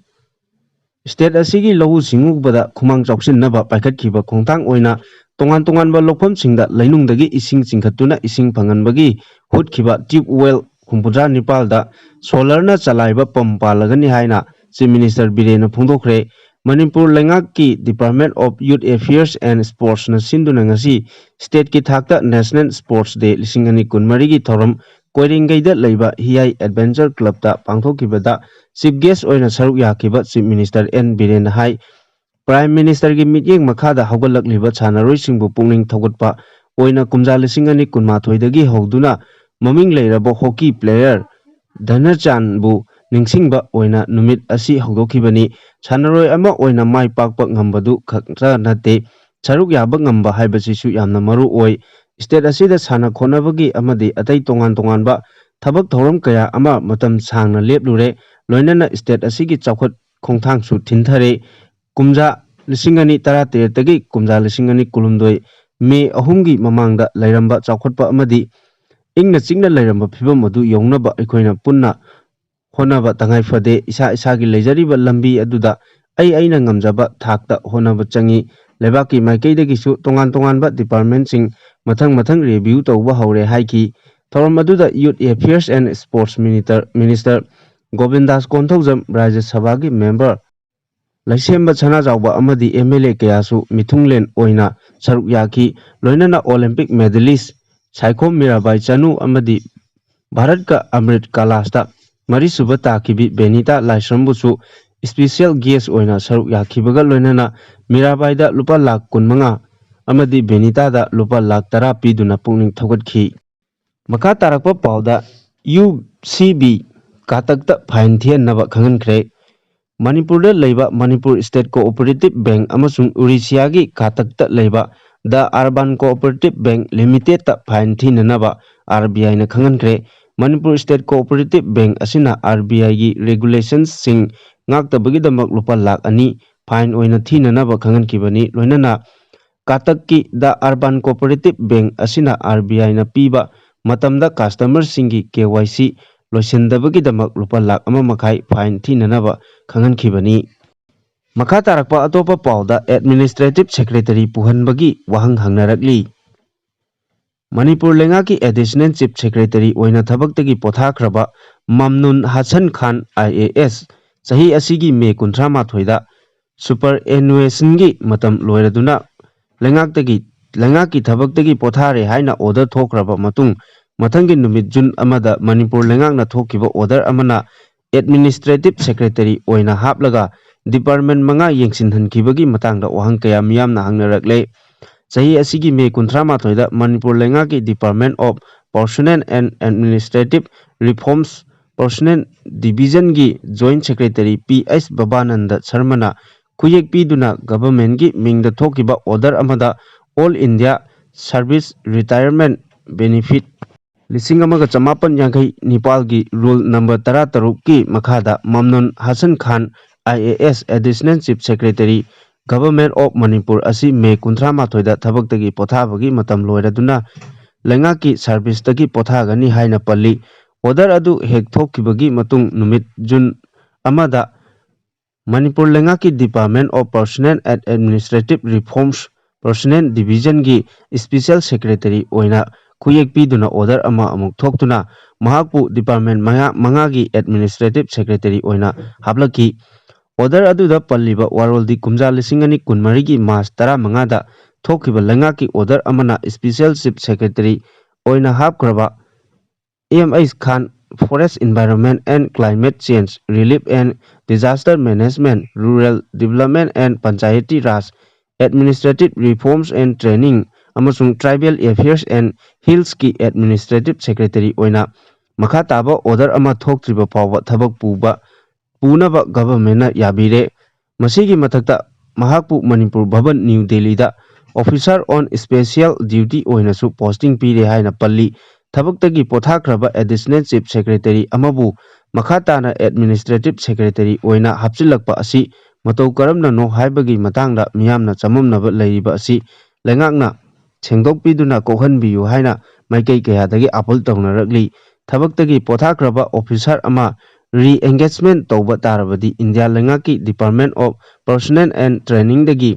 ꯁ꯭ꯇꯦꯠ ꯑꯁꯤꯒꯤ ꯂꯧꯎ ꯁꯤꯡꯎꯕꯗ ꯈꯨꯃꯥꯡ ꯆꯥꯎꯁꯤꯟꯅꯕ ꯄꯥꯏꯈꯠꯈꯤꯕ ꯈꯣꯡꯊꯥꯡ ꯑꯣꯏꯅ ꯇꯣꯉꯥꯟ ꯇꯣꯉꯥꯟꯕ ꯂꯧꯐꯝꯁꯤꯡꯗ ꯂꯩꯅꯨꯡꯗꯒꯤ ꯏꯁꯤꯡ ꯆꯤꯡꯈꯠꯇꯨꯅ ꯏꯁꯤꯡ ꯐꯪꯍꯟꯕꯒꯤ ꯍꯨꯠꯈꯤꯕ ꯇ꯭ꯌꯨꯕ ꯋꯦꯜ ꯍꯨꯝꯐꯨꯇꯔꯥ ꯅꯤꯄꯥꯜꯗ ꯁꯣꯂꯔꯅ ꯆꯂꯥꯏꯕ ꯄꯝ ꯄꯥꯜꯂꯒꯅꯤ ꯍꯥꯏꯅ ꯆꯤꯐ ꯃꯤꯅꯤꯁꯇꯔ ꯕꯤꯔꯦꯟꯅ ꯐꯣꯡꯗꯣꯛꯈ꯭ꯔꯦ꯫ ꯃꯅꯤꯄꯨꯔ ꯂꯩꯉꯥꯛꯀꯤ Department of Youth Affairs and Sportsꯅ ꯁꯤꯟꯗꯨꯅ ꯉꯁꯤ ꯁ꯭ꯇꯦꯠꯀꯤ ꯊꯥꯛꯇ National Sports Day ꯂꯤꯁꯤꯡ ꯑꯅꯤ ꯀꯨꯟꯃꯔꯤꯒꯤ ꯊꯧꯔꯝ ꯀꯣꯏꯔꯦꯡꯒꯩꯗ ꯂꯩꯕ ꯍꯤꯌꯥꯏ ꯑꯦꯗꯚꯦꯟꯆꯔ ꯀ꯭ꯂꯕꯇ ꯄꯥꯡꯊꯣꯛꯈꯤꯕꯗ ꯆꯤꯐ ꯒꯦꯁ ꯑꯣꯏꯅ ꯁꯔꯨꯛ ꯌꯥꯈꯤꯕ ꯆꯤꯐ ꯃꯤꯅꯤꯁꯇꯔ ꯑꯦꯟ ꯕꯤꯔꯦꯟꯅ ꯍꯥꯏ, ꯄ꯭ꯔꯥꯏꯝ ꯃꯤꯅꯤꯁꯇꯔꯒꯤ ꯃꯤꯠꯌꯦꯡ ꯃꯈꯥꯗ ꯍꯧꯒꯠꯂꯛꯂꯤꯕ ꯁꯥꯟꯅꯔꯣꯏꯁꯤꯡꯕꯨ ꯄꯨꯛꯅꯤꯡ ꯊꯧꯒꯠꯄ ꯑꯣꯏꯅ ꯀꯨꯝꯖꯥ ꯂꯤꯁꯤꯡ ꯑꯅꯤ ꯀꯨꯟꯃꯥꯊꯣꯏꯗꯒꯤ ꯍꯧꯗꯨꯅ ꯃꯃꯤꯡ ꯂꯩꯔꯕ ꯍꯣꯀꯤ ꯄ꯭ꯂꯦꯌꯔ ꯙꯅꯆꯥꯟꯕꯨ ꯅꯤꯡꯁꯤꯡꯕ ꯑꯣꯏꯅ ꯅꯨꯃꯤꯠ ꯑꯁꯤ ꯍꯧꯗꯣꯛꯈꯤꯕꯅꯤ꯫ ꯁꯥꯟꯅꯔꯣꯏ ꯑꯃ ꯑꯣꯏꯅ ꯃꯥꯏ ꯄꯥꯛꯄ ꯉꯝꯕꯗꯨ ꯈꯛꯇ ꯅꯠꯇꯦ, ꯁꯔꯨꯛ ꯌꯥꯕ ꯉꯝꯕ ꯍꯥꯏꯕꯁꯤꯁꯨ ꯌꯥꯝꯅ ꯃꯔꯨ ꯑꯣꯏ꯫ ꯁ꯭ꯇꯦꯠ ꯑꯁꯤꯗ ꯁꯥꯟꯅ ꯈꯣꯠꯅꯕꯒꯤ ꯑꯃꯗꯤ ꯑꯇꯩ ꯇꯣꯉꯥꯟ ꯇꯣꯉꯥꯟꯕ ꯊꯕꯛ ꯊꯧꯔꯝ ꯀꯌꯥ ꯑꯃ ꯃꯇꯝ ꯁꯥꯡꯅ ꯂꯦꯞꯂꯨꯔꯦ, ꯂꯣꯏꯅꯅ ꯁ꯭ꯇꯦꯠ ꯑꯁꯤꯒꯤ ꯆꯥꯎꯈꯠ ꯈꯣꯡꯊꯥꯡꯁꯨ ꯊꯤꯟꯊꯔꯦ꯫ ꯀꯨꯝꯖꯥ ꯂꯤꯁꯤꯡ ꯑꯅꯤ ꯇꯔꯥꯇꯔꯦꯠꯇꯒꯤ ꯀꯨꯝꯖꯥ ꯂꯤꯁꯤꯡ ꯑꯅꯤ ꯀꯨꯟꯍꯨꯝꯗꯣꯏ ꯃꯦ ꯑꯍꯨꯝꯒꯤ ꯃꯃꯥꯡꯗ ꯂꯩꯔꯝꯕ ꯆꯥꯎꯈꯠꯄ ꯑꯃꯗꯤ ꯏꯪꯅ ꯆꯤꯛꯅ ꯂꯩꯔꯝꯕ ꯐꯤꯕꯝ ꯑꯗꯨ ꯌꯧꯅꯕ ꯑꯩꯈꯣꯏꯅ ꯄꯨꯟꯅ ꯍꯣꯠꯅꯕ ꯇꯉꯥꯏ ꯐꯗꯦ꯫ ꯏꯁꯥ ꯏꯁꯥꯒꯤ ꯂꯩꯖꯔꯤꯕ ꯂꯝꯕꯤ ꯑꯗꯨꯗ ꯑꯩ ꯑꯩꯅ ꯉꯝꯖꯕ ꯊꯥꯛꯇ ꯍꯣꯠꯅꯕ ꯆꯪꯏ꯫ ꯂꯩꯕꯥꯛꯀꯤ ꯃꯥꯏꯀꯩꯗꯒꯤꯁꯨ ꯇꯣꯉꯥꯟ ꯇꯣꯉꯥꯟꯕ ꯗꯤꯄꯥꯔꯠꯃꯦꯟꯁꯤꯡ ꯃꯊꯪ ꯃꯊꯪ ꯔꯤꯚꯤꯌꯨ ꯇꯧꯕ ꯍꯧꯔꯦ ꯍꯥꯏꯈꯤ꯫ ꯊꯧꯔꯝ ꯑꯗꯨꯗ Youth Affairs and Sports Minister, Minister ꯒꯣꯕꯤꯟꯗꯥꯁ Konthoujam, ꯔꯥꯖ꯭ꯌ ꯁꯚꯥꯒꯤ ꯃꯦꯝꯕꯔ ꯂꯩꯁꯦꯝꯕ ꯁꯅꯥꯖꯥꯎꯕ ꯑꯃꯗꯤ ꯑꯦꯝ ꯑꯦꯜ ꯑꯦ ꯀꯌꯥꯁꯨ ꯃꯤꯊꯨꯡꯂꯦꯟ ꯑꯣꯏꯅ ꯁꯔꯨꯛ ꯌꯥꯈꯤ꯫ ꯂꯣꯏꯅꯅ ꯑꯣꯂꯤꯝꯄꯤꯛ ꯃꯦꯗꯂꯤꯁ ꯁꯥꯏꯈꯣꯝ ꯃꯤꯔꯥꯕꯥꯏ ꯆꯅꯨ ꯑꯃꯗꯤ ꯚꯥꯔꯠꯀ ꯑꯃ꯭ꯔꯤꯠ ꯀꯂꯥꯁꯇ ꯃꯔꯤꯁꯨꯕ ꯇꯥꯈꯤꯕꯤ ꯕꯦꯅꯤꯇꯥ ꯂꯥꯏꯁ꯭ꯔꯝꯕꯨꯁꯨ ꯏꯁꯄꯤꯁꯦꯜ ꯒꯦꯁ ꯑꯣꯏꯅ ꯁꯔꯨꯛ ꯌꯥꯈꯤꯕꯒ ꯂꯣꯏꯅꯅ ꯃꯤꯔꯥꯕꯥꯏꯗ ꯂꯨꯄꯥ ꯂꯥꯈ ꯀꯨꯟꯃꯉꯥ ꯑꯃꯗꯤ ꯕꯦꯅꯤꯇꯥꯗ ꯂꯨꯄꯥ ꯂꯥꯈ ꯇꯔꯥ ꯄꯤꯗꯨꯅ ꯄꯨꯛꯅꯤꯡ ꯊꯧꯒꯠꯈꯤ꯫ ꯃꯈꯥ ꯇꯥꯔꯛꯄ ꯄꯥꯎꯗ ꯌꯨ ꯁꯤ ꯕꯤ ꯀꯥꯇꯛꯇ ꯐꯥꯏꯟ ꯊꯤꯍꯟꯅꯕ ꯈꯪꯍꯟꯈ꯭ꯔꯦ꯫ ꯃꯅꯤꯄꯨꯔꯗ ꯂꯩꯕ ꯃꯅꯤꯄꯨꯔ ꯁ꯭ꯇꯦꯠ ꯀꯣꯑꯣꯄꯔꯦꯇꯤꯚ ꯕꯦꯡꯛ ꯑꯃꯁꯨꯡ ꯎꯔꯤꯁꯤꯌꯥꯒꯤ ꯀꯥꯇꯛꯇ ꯂꯩꯕ ꯗ ꯑꯔꯕꯥꯟ ꯀꯣꯑꯣꯄꯔꯦꯇꯤꯚ ꯕꯦꯡꯛ ꯂꯤꯃꯤꯇꯦꯗꯇ ꯐꯥꯏꯟ ꯊꯤꯅꯅꯕ ꯑꯥꯔ ꯕꯤ ꯑꯥꯏꯅ ꯈꯪꯍꯟꯈ꯭ꯔꯦ꯫ ꯃꯅꯤꯄꯨꯔ ꯁ꯭ꯇꯦꯠ ꯀꯣꯑꯣꯄꯔꯦꯇꯤꯚ ꯕꯦꯡꯛ ꯑꯁꯤꯅ ꯑꯥꯔ ꯕꯤ ꯑꯥꯏꯒꯤ ꯔꯤꯒꯨꯂꯦꯁꯟꯁꯤꯡ ꯉꯥꯛꯇꯕꯒꯤꯗꯃꯛ ꯂꯨꯄꯥ ꯂꯥꯈ ꯑꯅꯤ ꯐꯥꯏꯟ ꯑꯣꯏꯅ ꯊꯤꯅꯅꯕ ꯈꯪꯍꯟꯈꯤꯕꯅꯤ꯫ ꯂꯣꯏꯅꯅ ꯀꯥꯇꯛꯀꯤ ꯗ ꯑꯔꯕꯥꯟ ꯀꯣꯑꯣꯄꯔꯦꯇꯤꯚ ꯕꯦꯡꯛ ꯑꯁꯤꯅ ꯑꯥꯔ ꯕꯤ ꯑꯥꯏꯅ ꯄꯤꯕ ꯃꯇꯝꯗ ꯀꯁꯇꯃꯔꯁꯤꯡꯒꯤ ꯀꯦ ꯋꯥꯏ ꯁꯤ ꯂꯣꯏꯁꯤꯟꯗꯕꯒꯤꯗꯃꯛ ꯂꯨꯄꯥ ꯂꯥꯈ ꯑꯃ ꯃꯈꯥꯏ ꯐꯥꯏꯟ ꯊꯤꯅꯅꯕ ꯈꯪꯍꯟꯈꯤꯕꯅꯤ꯫ ꯃꯈꯥ ꯇꯥꯔꯛꯄ ꯑꯇꯣꯞꯄ ꯄꯥꯎꯗ ꯑꯦꯗꯃꯤꯅꯤꯁꯇ꯭ꯔꯦꯇꯤꯚ ꯁꯦꯀ꯭ꯔꯦꯇꯔꯤ ꯄꯨꯍꯟꯕꯒꯤ ꯋꯥꯍꯪ ꯍꯪꯅꯔꯛꯂꯤ꯫ ꯃꯅꯤꯄꯨꯔ ꯂꯩꯉꯥꯛꯀꯤ ꯑꯦꯗꯤꯁꯅꯦꯜ ꯆꯤꯐ ꯁꯦꯀ꯭ꯔꯦꯇꯔꯤ ꯑꯣꯏꯅ ꯊꯕꯛꯇꯒꯤ ꯄꯣꯊꯥꯈ꯭ꯔꯕ ꯃꯝꯅꯨꯟ ꯍꯁꯟ ꯈꯥꯟ ꯑꯥꯏ ꯑꯦ ꯑꯦꯁ ꯆꯍꯤ ꯑꯁꯤꯒꯤ ꯃꯦ ꯀꯨꯟꯊ꯭ꯔꯥ ꯃꯥꯊꯣꯏꯗ ꯁꯨꯄꯔ ꯑꯦꯅꯨꯑꯦꯁꯟꯒꯤ ꯃꯇꯝ ꯂꯣꯏꯔꯗꯨꯅ ꯂꯩꯉꯥꯛꯇꯒꯤ, ꯂꯩꯉꯥꯛꯀꯤ ꯊꯕꯛꯇꯒꯤ ꯄꯣꯊꯥꯔꯦ ꯍꯥꯏꯅ ꯑꯣꯔꯗꯔ ꯊꯣꯛꯈ꯭ꯔꯕ ꯃꯇꯨꯡ, ꯃꯊꯪꯒꯤ ꯅꯨꯃꯤꯠ ꯖꯨꯟ ꯑꯃꯗ ꯃꯅꯤꯄꯨꯔ ꯂꯩꯉꯥꯛꯅ ꯊꯣꯛꯈꯤꯕ ꯑꯣꯔꯗꯔ ꯑꯃꯅ ꯑꯦꯗꯃꯤꯅꯤꯁꯇ꯭ꯔꯦꯇꯤꯚ ꯁꯦꯀ꯭ꯔꯦꯇꯔꯤ ꯑꯣꯏꯅ ꯍꯥꯞꯂꯒ ꯗꯤꯄꯥꯔꯠꯃꯦꯟ ꯃꯉꯥ ꯌꯦꯡꯁꯤꯟꯍꯟꯈꯤꯕꯒꯤ ꯃꯇꯥꯡꯗ ꯋꯥꯍꯪ ꯀꯌꯥ ꯃꯤꯌꯥꯝꯅ ꯍꯪꯅꯔꯛꯂꯦ꯫ ꯆꯍꯤ ꯑꯁꯤꯒꯤ ꯃꯦ ꯀꯨꯟꯊ꯭ꯔꯥ ꯃꯥꯊꯣꯏꯗ ꯃꯅꯤꯄꯨꯔ ꯂꯩꯉꯥꯛꯀꯤ Department of Personnel and Administrative Reforms Personnel Division ꯒꯤ Joint Secretary ꯄꯤ ꯑꯩꯆ ꯕꯕꯥꯅꯟꯗ ꯁꯔꯃꯅ ꯈꯨꯌꯦꯛ ꯄꯤꯗꯨꯅ ꯒꯚꯔꯟꯃꯦꯟꯠꯀꯤ ꯃꯤꯡꯗ ꯊꯣꯛꯈꯤꯕ ꯑꯣꯔꯗꯔ ꯑꯃꯗ All India Service Retirement Benefit ꯂꯤꯁꯤꯡ ꯑꯃꯒ ꯆꯃꯥꯄꯟ ꯌꯥꯡꯈꯩ ꯅꯤꯄꯥꯜꯒꯤ ꯔꯨꯜ ꯅꯝꯕꯔ ꯇꯔꯥꯇꯔꯨꯛꯀꯤ ꯃꯈꯥꯗ Mamnun Hasan Khan I A S additional chief secretary, government of Manipur ꯑꯁꯤ ꯃꯦ ꯀꯨꯟꯊ꯭ꯔꯥ ꯃꯥꯊꯣꯏꯗ ꯊꯕꯛꯇꯒꯤ ꯄꯣꯊꯥꯕꯒꯤ ꯃꯇꯝ ꯂꯣꯏꯔꯗꯨꯅ ꯂꯩꯉꯥꯛꯀꯤ ꯁꯔꯚꯤꯁꯇꯒꯤ ꯄꯣꯊꯥꯒꯅꯤ ꯍꯥꯏꯅ ꯄꯜꯂꯤ꯫ ꯑꯣꯔꯗꯔ ꯑꯗꯨ ꯍꯦꯛ ꯊꯣꯛꯈꯤꯕꯒꯤ ꯃꯇꯨꯡ ꯅꯨꯃꯤꯠ ꯖꯨꯟ ꯑꯃꯗ ꯃꯅꯤꯄꯨꯔ ꯂꯩꯉꯥꯛꯀꯤ Department of Personnel and Administrative Reforms Personnel Division ꯒꯤ Special Secretary ꯑꯣꯏꯅ ꯈꯨꯌꯦꯛ ꯄꯤꯗꯨꯅ ꯑꯣꯔꯗꯔ ꯑꯃ ꯑꯃꯨꯛ ꯊꯣꯛꯇꯨꯅ ꯃꯍꯥꯛꯄꯨ ꯗꯤꯄꯥꯔꯠꯃꯦꯟ ꯃꯉꯥ, ꯃꯉꯥꯒꯤ ꯑꯦꯗꯃꯤꯅꯤꯁꯇ꯭ꯔꯦꯇꯤꯚ ꯁꯦꯀ꯭ꯔꯦꯇꯔꯤ ꯑꯣꯏꯅ ꯍꯥꯞꯂꯛꯈꯤ꯫ ꯑꯣꯔꯗꯔ ꯑꯗꯨꯗ ꯄꯜꯂꯤꯕ ꯋꯥꯔꯣꯜꯗꯤ ꯀꯨꯝꯖꯥ ꯂꯤꯁꯤꯡ ꯑꯅꯤ ꯀꯨꯟꯃꯔꯤꯒꯤ ꯃꯥꯔꯆ ꯇꯔꯥꯃꯉꯥꯗ ꯊꯣꯛꯈꯤꯕ ꯂꯩꯉꯥꯛꯀꯤ ꯑꯣꯔꯗꯔ ꯑꯃꯅ Special Chief Secretary ꯑꯣꯏꯅ ꯍꯥꯞꯈ꯭ꯔꯕ M H Khan, Forest Environment and Climate Change, Relief and Disaster Management, Rural Development and Panchayati Raj, Administrative Reforms and Training ꯑꯃꯁꯨꯡ Tribal Affairs and Hills ꯀꯤ Administrative Secretary ꯑꯣꯏꯅ ꯃꯈꯥ ꯇꯥꯕ ꯑꯣꯔꯗꯔ ꯑꯃ ꯊꯣꯛꯇ꯭ꯔꯤꯕ ꯐꯥꯎꯕ ꯊꯕꯛ ꯄꯨꯕ, ꯄꯨꯅꯕ ꯒꯚꯔꯟꯃꯦꯟꯠꯅ ꯌꯥꯕꯤꯔꯦ꯫ ꯃꯁꯤꯒꯤ ꯃꯊꯛꯇ ꯃꯍꯥꯛꯄꯨ ꯃꯅꯤꯄꯨꯔ ꯚꯕꯟ, ꯅ꯭ꯌꯨ ꯗꯦꯜꯂꯤꯗ Officer on Special Duty ꯑꯣꯏꯅꯁꯨ ꯄꯣꯁꯇꯤꯡ ꯄꯤꯔꯦ ꯍꯥꯏꯅ ꯄꯜꯂꯤ꯫ ꯊꯕꯛꯇꯒꯤ ꯄꯣꯊꯥꯈ꯭ꯔꯕ Additional Chief Secretary ꯑꯃꯕꯨ ꯃꯈꯥ ꯇꯥꯅ Administrative Secretary ꯑꯣꯏꯅ ꯍꯥꯞꯆꯤꯜꯂꯛꯄ ꯑꯁꯤ ꯃꯇꯧ ꯀꯔꯝꯅꯅꯣ ꯍꯥꯏꯕꯒꯤ ꯃꯇꯥꯡꯗ ꯃꯤꯌꯥꯝꯅ ꯆꯃꯝꯅꯕ ꯂꯩꯔꯤꯕ ꯑꯁꯤ ꯂꯩꯉꯥꯛꯅ ꯁꯦꯡꯗꯣꯛꯄꯤꯗꯨꯅ ꯀꯣꯛꯍꯟꯕꯤꯌꯨ ꯍꯥꯏꯅ ꯃꯥꯏꯀꯩ ꯀꯌꯥꯗꯒꯤ ꯑꯥꯄꯤꯜ ꯇꯧꯅꯔꯛꯂꯤ꯫ ꯊꯕꯛꯇꯒꯤ ꯄꯣꯊꯥꯈ꯭ꯔꯕ officer ꯑꯃ re-engagement ꯇꯧꯕ ꯇꯥꯔꯕꯗꯤ ꯏꯟꯗꯤꯌꯥ ꯂꯩꯉꯥꯛꯀꯤ Department of Personnel and Trainingꯗꯒꯤ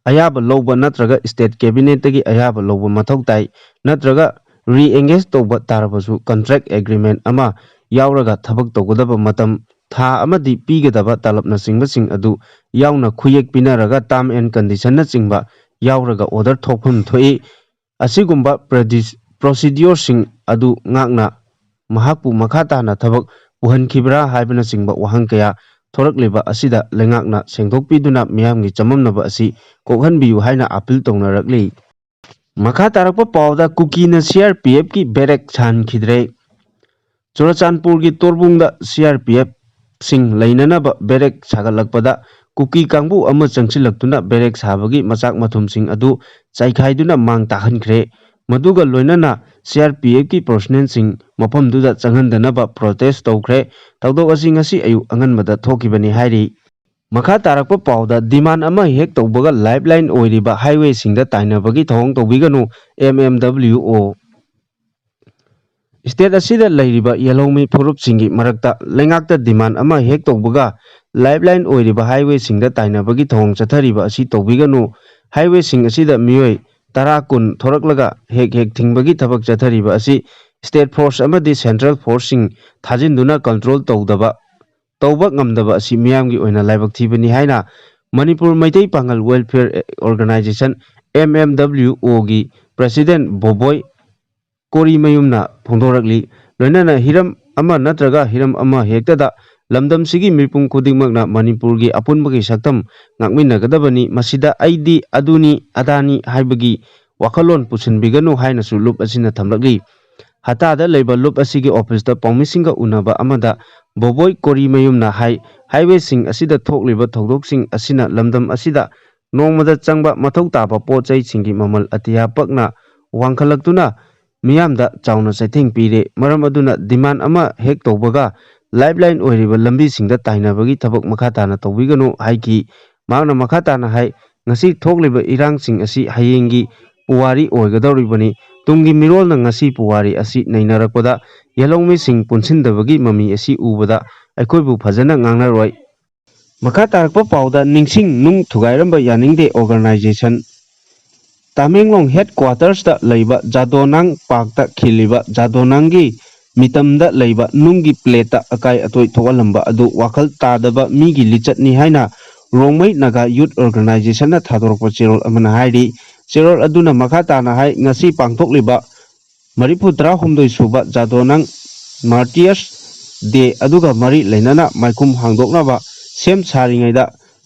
ꯑꯌꯥꯕ ꯂꯧꯕ ꯅꯠꯇ꯭ꯔꯒ State Cabinetꯇꯒꯤ ꯑꯌꯥꯕ ꯂꯧꯕ ꯃꯊꯧ ꯇꯥꯏ, ꯅꯠꯇ꯭ꯔꯒ re-engage ꯇꯧꯕ ꯇꯥꯔꯕꯁꯨ contract agreement ꯑꯃ ꯌꯥꯎꯔꯒ ꯊꯕꯛ ꯇꯧꯒꯗꯕ ꯃꯇꯝ, ꯊꯥ ꯑꯃꯗꯤ ꯄꯤꯒꯗꯕ ꯇꯂꯕꯅꯆꯤꯡꯕꯁꯤꯡ ꯑꯗꯨ ꯌꯥꯎꯅ ꯈꯨꯌꯦꯛ ꯄꯤꯅꯔꯒ term and conditionꯅꯆꯤꯡꯕ ꯌꯥꯎꯔꯒ order ꯊꯣꯛꯐꯝ ꯊꯣꯛꯏ꯫ ꯑꯁꯤꯒꯨꯝꯕ ꯄ꯭ꯔꯗꯤꯁ-, procedureꯁꯤꯡ ꯑꯗꯨ ꯉꯥꯛꯅ ꯃꯍꯥꯛꯄꯨ ꯃꯈꯥ ꯇꯥꯅ ꯊꯕꯛ ꯄꯨꯍꯟꯈꯤꯕ꯭ꯔꯥ ꯍꯥꯏꯕꯅꯆꯤꯡꯕ ꯋꯥꯍꯪ ꯀꯌꯥ ꯊꯣꯔꯛꯂꯤꯕ ꯑꯁꯤꯗ ꯂꯩꯉꯥꯛꯅ ꯁꯦꯡꯗꯣꯛꯄꯤꯗꯨꯅ ꯃꯤꯌꯥꯝꯒꯤ ꯆꯃꯝꯅꯕ ꯑꯁꯤ ꯀꯣꯛꯍꯟꯕꯤꯌꯨ ꯍꯥꯏꯅ ꯑꯥꯄꯤꯜ ꯇꯧꯅꯔꯛꯂꯤ꯫ ꯃꯈꯥ ꯇꯥꯔꯛꯄ ꯄꯥꯎꯗ ꯀꯨꯀꯤꯅ CRPFꯀꯤ barrack ꯁꯥꯍꯟꯈꯤꯗ꯭ꯔꯦ꯫ ꯆꯨꯔꯆꯥꯟꯄꯨꯔꯒꯤ ꯇꯣꯔꯕꯨꯡꯗ CRPFꯁꯤꯡ ꯂꯩꯅꯅꯕ barrack ꯁꯥꯒꯠꯂꯛꯄꯗ ꯀꯨꯀꯤ ꯀꯥꯡꯕꯨ ꯑꯃ ꯆꯪꯁꯤꯜꯂꯛꯇꯨꯅ barrack ꯁꯥꯕꯒꯤ ꯃꯆꯥꯛ ꯃꯊꯨꯝꯁꯤꯡ ꯑꯗꯨ ꯆꯥꯏꯈꯥꯏꯗꯨꯅ ꯃꯥꯡ ꯇꯥꯛꯍꯟꯈ꯭ꯔꯦ꯫ ꯃꯗꯨꯒ ꯂꯣꯏꯅꯅ CRPFꯀꯤ personnelꯁꯤꯡ ꯃꯐꯝꯗꯨꯗ ꯆꯪꯍꯟꯗꯅꯕ protest ꯇꯧꯈ꯭ꯔꯦ꯫ ꯊꯧꯗꯣꯛ ꯑꯁꯤ ꯉꯁꯤ ꯑꯌꯨꯛ ꯑꯉꯟꯕꯗ ꯊꯣꯛꯈꯤꯕꯅꯤ ꯍꯥꯏꯔꯤ꯫ ꯃꯈꯥ ꯇꯥꯔꯛꯄ ꯄꯥꯎꯗ demand ꯑꯃ ꯍꯦꯛ ꯇꯧꯕꯒ lifeline ꯑꯣꯏꯔꯤꯕ highwayꯁꯤꯡꯗ ꯇꯥꯏꯅꯕꯒꯤ ꯊꯧꯑꯣꯡ ꯇꯧꯕꯤꯒꯅꯨ, MMWO꯫ State ꯑꯁꯤꯗ ꯂꯩꯔꯤꯕ ꯌꯦꯜꯍꯧꯃꯤ ꯐꯨꯔꯨꯞꯁꯤꯡꯒꯤ ꯃꯔꯛꯇ ꯂꯩꯉꯥꯛꯇ demand ꯑꯃ ꯍꯦꯛ ꯇꯧꯕꯒ lifeline ꯑꯣꯏꯔꯤꯕ highwayꯁꯤꯡꯗ ꯇꯥꯏꯅꯕꯒꯤ ꯊꯧꯑꯣꯡ ꯆꯠꯊꯔꯤꯕ ꯑꯁꯤ ꯇꯧꯕꯤꯒꯅꯨ꯫ Highwayꯁꯤꯡ ꯑꯁꯤꯗ ꯃꯤꯑꯣꯏ ꯇꯔꯥ ꯀꯨꯟ ꯊꯣꯔꯛꯂꯒ ꯍꯦꯛ ꯍꯦꯛ ꯊꯤꯡꯕꯒꯤ ꯊꯕꯛ ꯆꯠꯊꯔꯤꯕ ꯑꯁꯤ state force ꯑꯃꯗꯤ central forceꯁꯤꯡ ꯊꯥꯖꯤꯟꯗꯨꯅ control ꯇꯧꯗꯕ, ꯇꯧꯕ ꯉꯝꯗꯕ ꯑꯁꯤ ꯃꯤꯌꯥꯝꯒꯤ ꯑꯣꯏꯅ ꯂꯥꯏꯕꯛ ꯊꯤꯕꯅꯤ ꯍꯥꯏꯅ ꯃꯅꯤꯄꯨꯔ ꯃꯩꯇꯩ ꯄꯥꯉꯜ Welfare Organisation, MMWOꯒꯤ president ꯕꯣꯕꯣꯏ ꯀꯣꯔꯤꯃꯌꯨꯝꯅ ꯐꯣꯡꯗꯣꯔꯛꯂꯤ꯫ ꯂꯣꯏꯅꯅ ꯍꯤꯔꯝ ꯑꯃ ꯅꯠꯇ꯭ꯔꯒ ꯍꯤꯔꯝ ꯑꯃ ꯍꯦꯛꯇꯗ ꯂꯝꯗꯝꯁꯤꯒꯤ ꯃꯤꯄꯨꯝ ꯈꯨꯗꯤꯡꯃꯛꯅ ꯃꯅꯤꯄꯨꯔꯒꯤ ꯑꯄꯨꯟꯕꯒꯤ ꯁꯛꯇꯝ ꯉꯥꯛꯃꯤꯟꯅꯒꯗꯕꯅꯤ꯫ ꯃꯁꯤꯗ ꯑꯩꯗꯤ ꯑꯗꯨꯅꯤ ꯑꯗꯥꯅꯤ ꯍꯥꯏꯕꯒꯤ ꯋꯥꯈꯜꯂꯣꯟ ꯄꯨꯁꯤꯟꯕꯤꯒꯅꯨ ꯍꯥꯏꯅꯁꯨ ꯂꯨꯞ ꯑꯁꯤꯅ ꯊꯝꯂꯛꯂꯤ꯫ ꯍꯇꯥꯗ ꯂꯩꯕ ꯂꯨꯞ ꯑꯁꯤꯒꯤ officeꯇ ꯄꯥꯎꯃꯤꯁꯤꯡꯒ ꯎꯅꯕ ꯑꯃꯗ ꯕꯣꯕꯣꯏ ꯀꯣꯔꯤꯃꯌꯨꯝꯅ ꯍꯥꯏ, highwayꯁꯤꯡ ꯑꯁꯤꯗ ꯊꯣꯛꯂꯤꯕ ꯊꯧꯗꯣꯛꯁꯤꯡ ꯑꯁꯤꯅ ꯂꯝꯗꯝ ꯑꯁꯤꯗ ꯅꯣꯡꯃꯗ ꯆꯪꯕ ꯃꯊꯧ ꯇꯥꯕ ꯄꯣꯠ ꯆꯩꯁꯤꯡꯒꯤ ꯃꯃꯜ ꯑꯇꯤꯌꯥ ꯄꯛꯅ ꯋꯥꯡꯈꯠꯂꯛꯇꯨꯅ ꯃꯤꯌꯥꯝꯗ ꯆꯥꯎꯅ ꯆꯩꯊꯦꯡ ꯄꯤꯔꯦ꯫ ꯃꯔꯝ ꯑꯗꯨꯅ demand ꯑꯃ ꯍꯦꯛ ꯇꯧꯕꯒ lifeline ꯑꯣꯏꯔꯤꯕ ꯂꯝꯕꯤꯁꯤꯡꯗ ꯇꯥꯏꯅꯕꯒꯤ ꯊꯕꯛ ꯃꯈꯥ ꯇꯥꯅ ꯇꯧꯕꯤꯒꯅꯨ ꯍꯥꯏꯈꯤ꯫ ꯃꯍꯥꯛꯅ ꯃꯈꯥ ꯇꯥꯅ ꯍꯥꯏ, ꯉꯁꯤ ꯊꯣꯛꯂꯤꯕ ꯏꯔꯥꯡꯁꯤꯡ ꯑꯁꯤ ꯍꯌꯦꯡꯒꯤ ꯄꯨꯋꯥꯔꯤ ꯑꯣꯏꯒꯗꯧꯔꯤꯕꯅꯤ꯫ ꯇꯨꯡꯒꯤ ꯃꯤꯔꯣꯜꯅ ꯉꯁꯤ ꯄꯨꯋꯥꯔꯤ ꯑꯁꯤ ꯅꯩꯅꯔꯛꯄꯗ ꯌꯦꯜꯍꯧꯃꯤꯁꯤꯡ ꯄꯨꯟꯁꯤꯟꯗꯕꯒꯤ ꯃꯃꯤ ꯑꯁꯤ ꯎꯕꯗ ꯑꯩꯈꯣꯏꯕꯨ ꯐꯖꯅ ꯉꯥꯡꯅꯔꯣꯏ꯫ ꯃꯈꯥ ꯇꯥꯔꯛꯄ ꯄꯥꯎꯗ, ꯅꯤꯡꯁꯤꯡ ꯅꯨꯡ ꯊꯨꯒꯥꯏꯔꯝꯕ ꯌꯥꯅꯤꯡꯗꯦ organization꯫ ꯇꯃꯦꯡꯂꯣꯡ headquarters ꯇ ꯂꯩꯕ ꯖꯥꯗꯣꯅꯥꯡ park ꯇ ꯈꯤꯜꯂꯤꯕ ꯖꯥꯗꯣꯅꯥꯡꯒꯤ ꯃꯤꯇꯝꯗ ꯂꯩꯕ ꯅꯨꯡꯒꯤ plate ꯇ ꯑꯀꯥꯏ ꯑꯇꯣꯏ ꯊꯣꯛꯍꯜꯂꯝꯕ ꯑꯗꯨ ꯋꯥꯈꯜ ꯇꯥꯗꯕ ꯃꯤꯒꯤ ꯂꯤꯆꯠꯅꯤ ꯍꯥꯏꯅ ꯔꯣꯡꯃꯩ ꯅꯥꯒꯥ Youth Organization ꯅ ꯊꯥꯗꯣꯔꯛꯄ ꯆꯦꯔꯣꯜ ꯑꯃꯅ ꯍꯥꯏꯔꯤ꯫ ꯆꯦꯔꯣꯜ ꯑꯗꯨꯅ ꯃꯈꯥ ꯇꯥꯅ ꯍꯥꯏ, ꯉꯁꯤ ꯄꯥꯡꯊꯣꯛꯂꯤꯕ ꯃꯔꯤꯐꯨ ꯇꯔꯥꯍꯨꯝꯗꯣꯏ ꯁꯨꯕ ꯖꯥꯗꯣꯅꯥꯡ Martyrs Day ꯑꯗꯨꯒ ꯃꯔꯤ ꯂꯩꯅꯅ ꯃꯥꯏꯈꯨꯝ ꯍꯥꯡꯗꯣꯛꯅꯕ ꯁꯦꯝ ꯁꯥꯔꯤꯉꯩꯗ,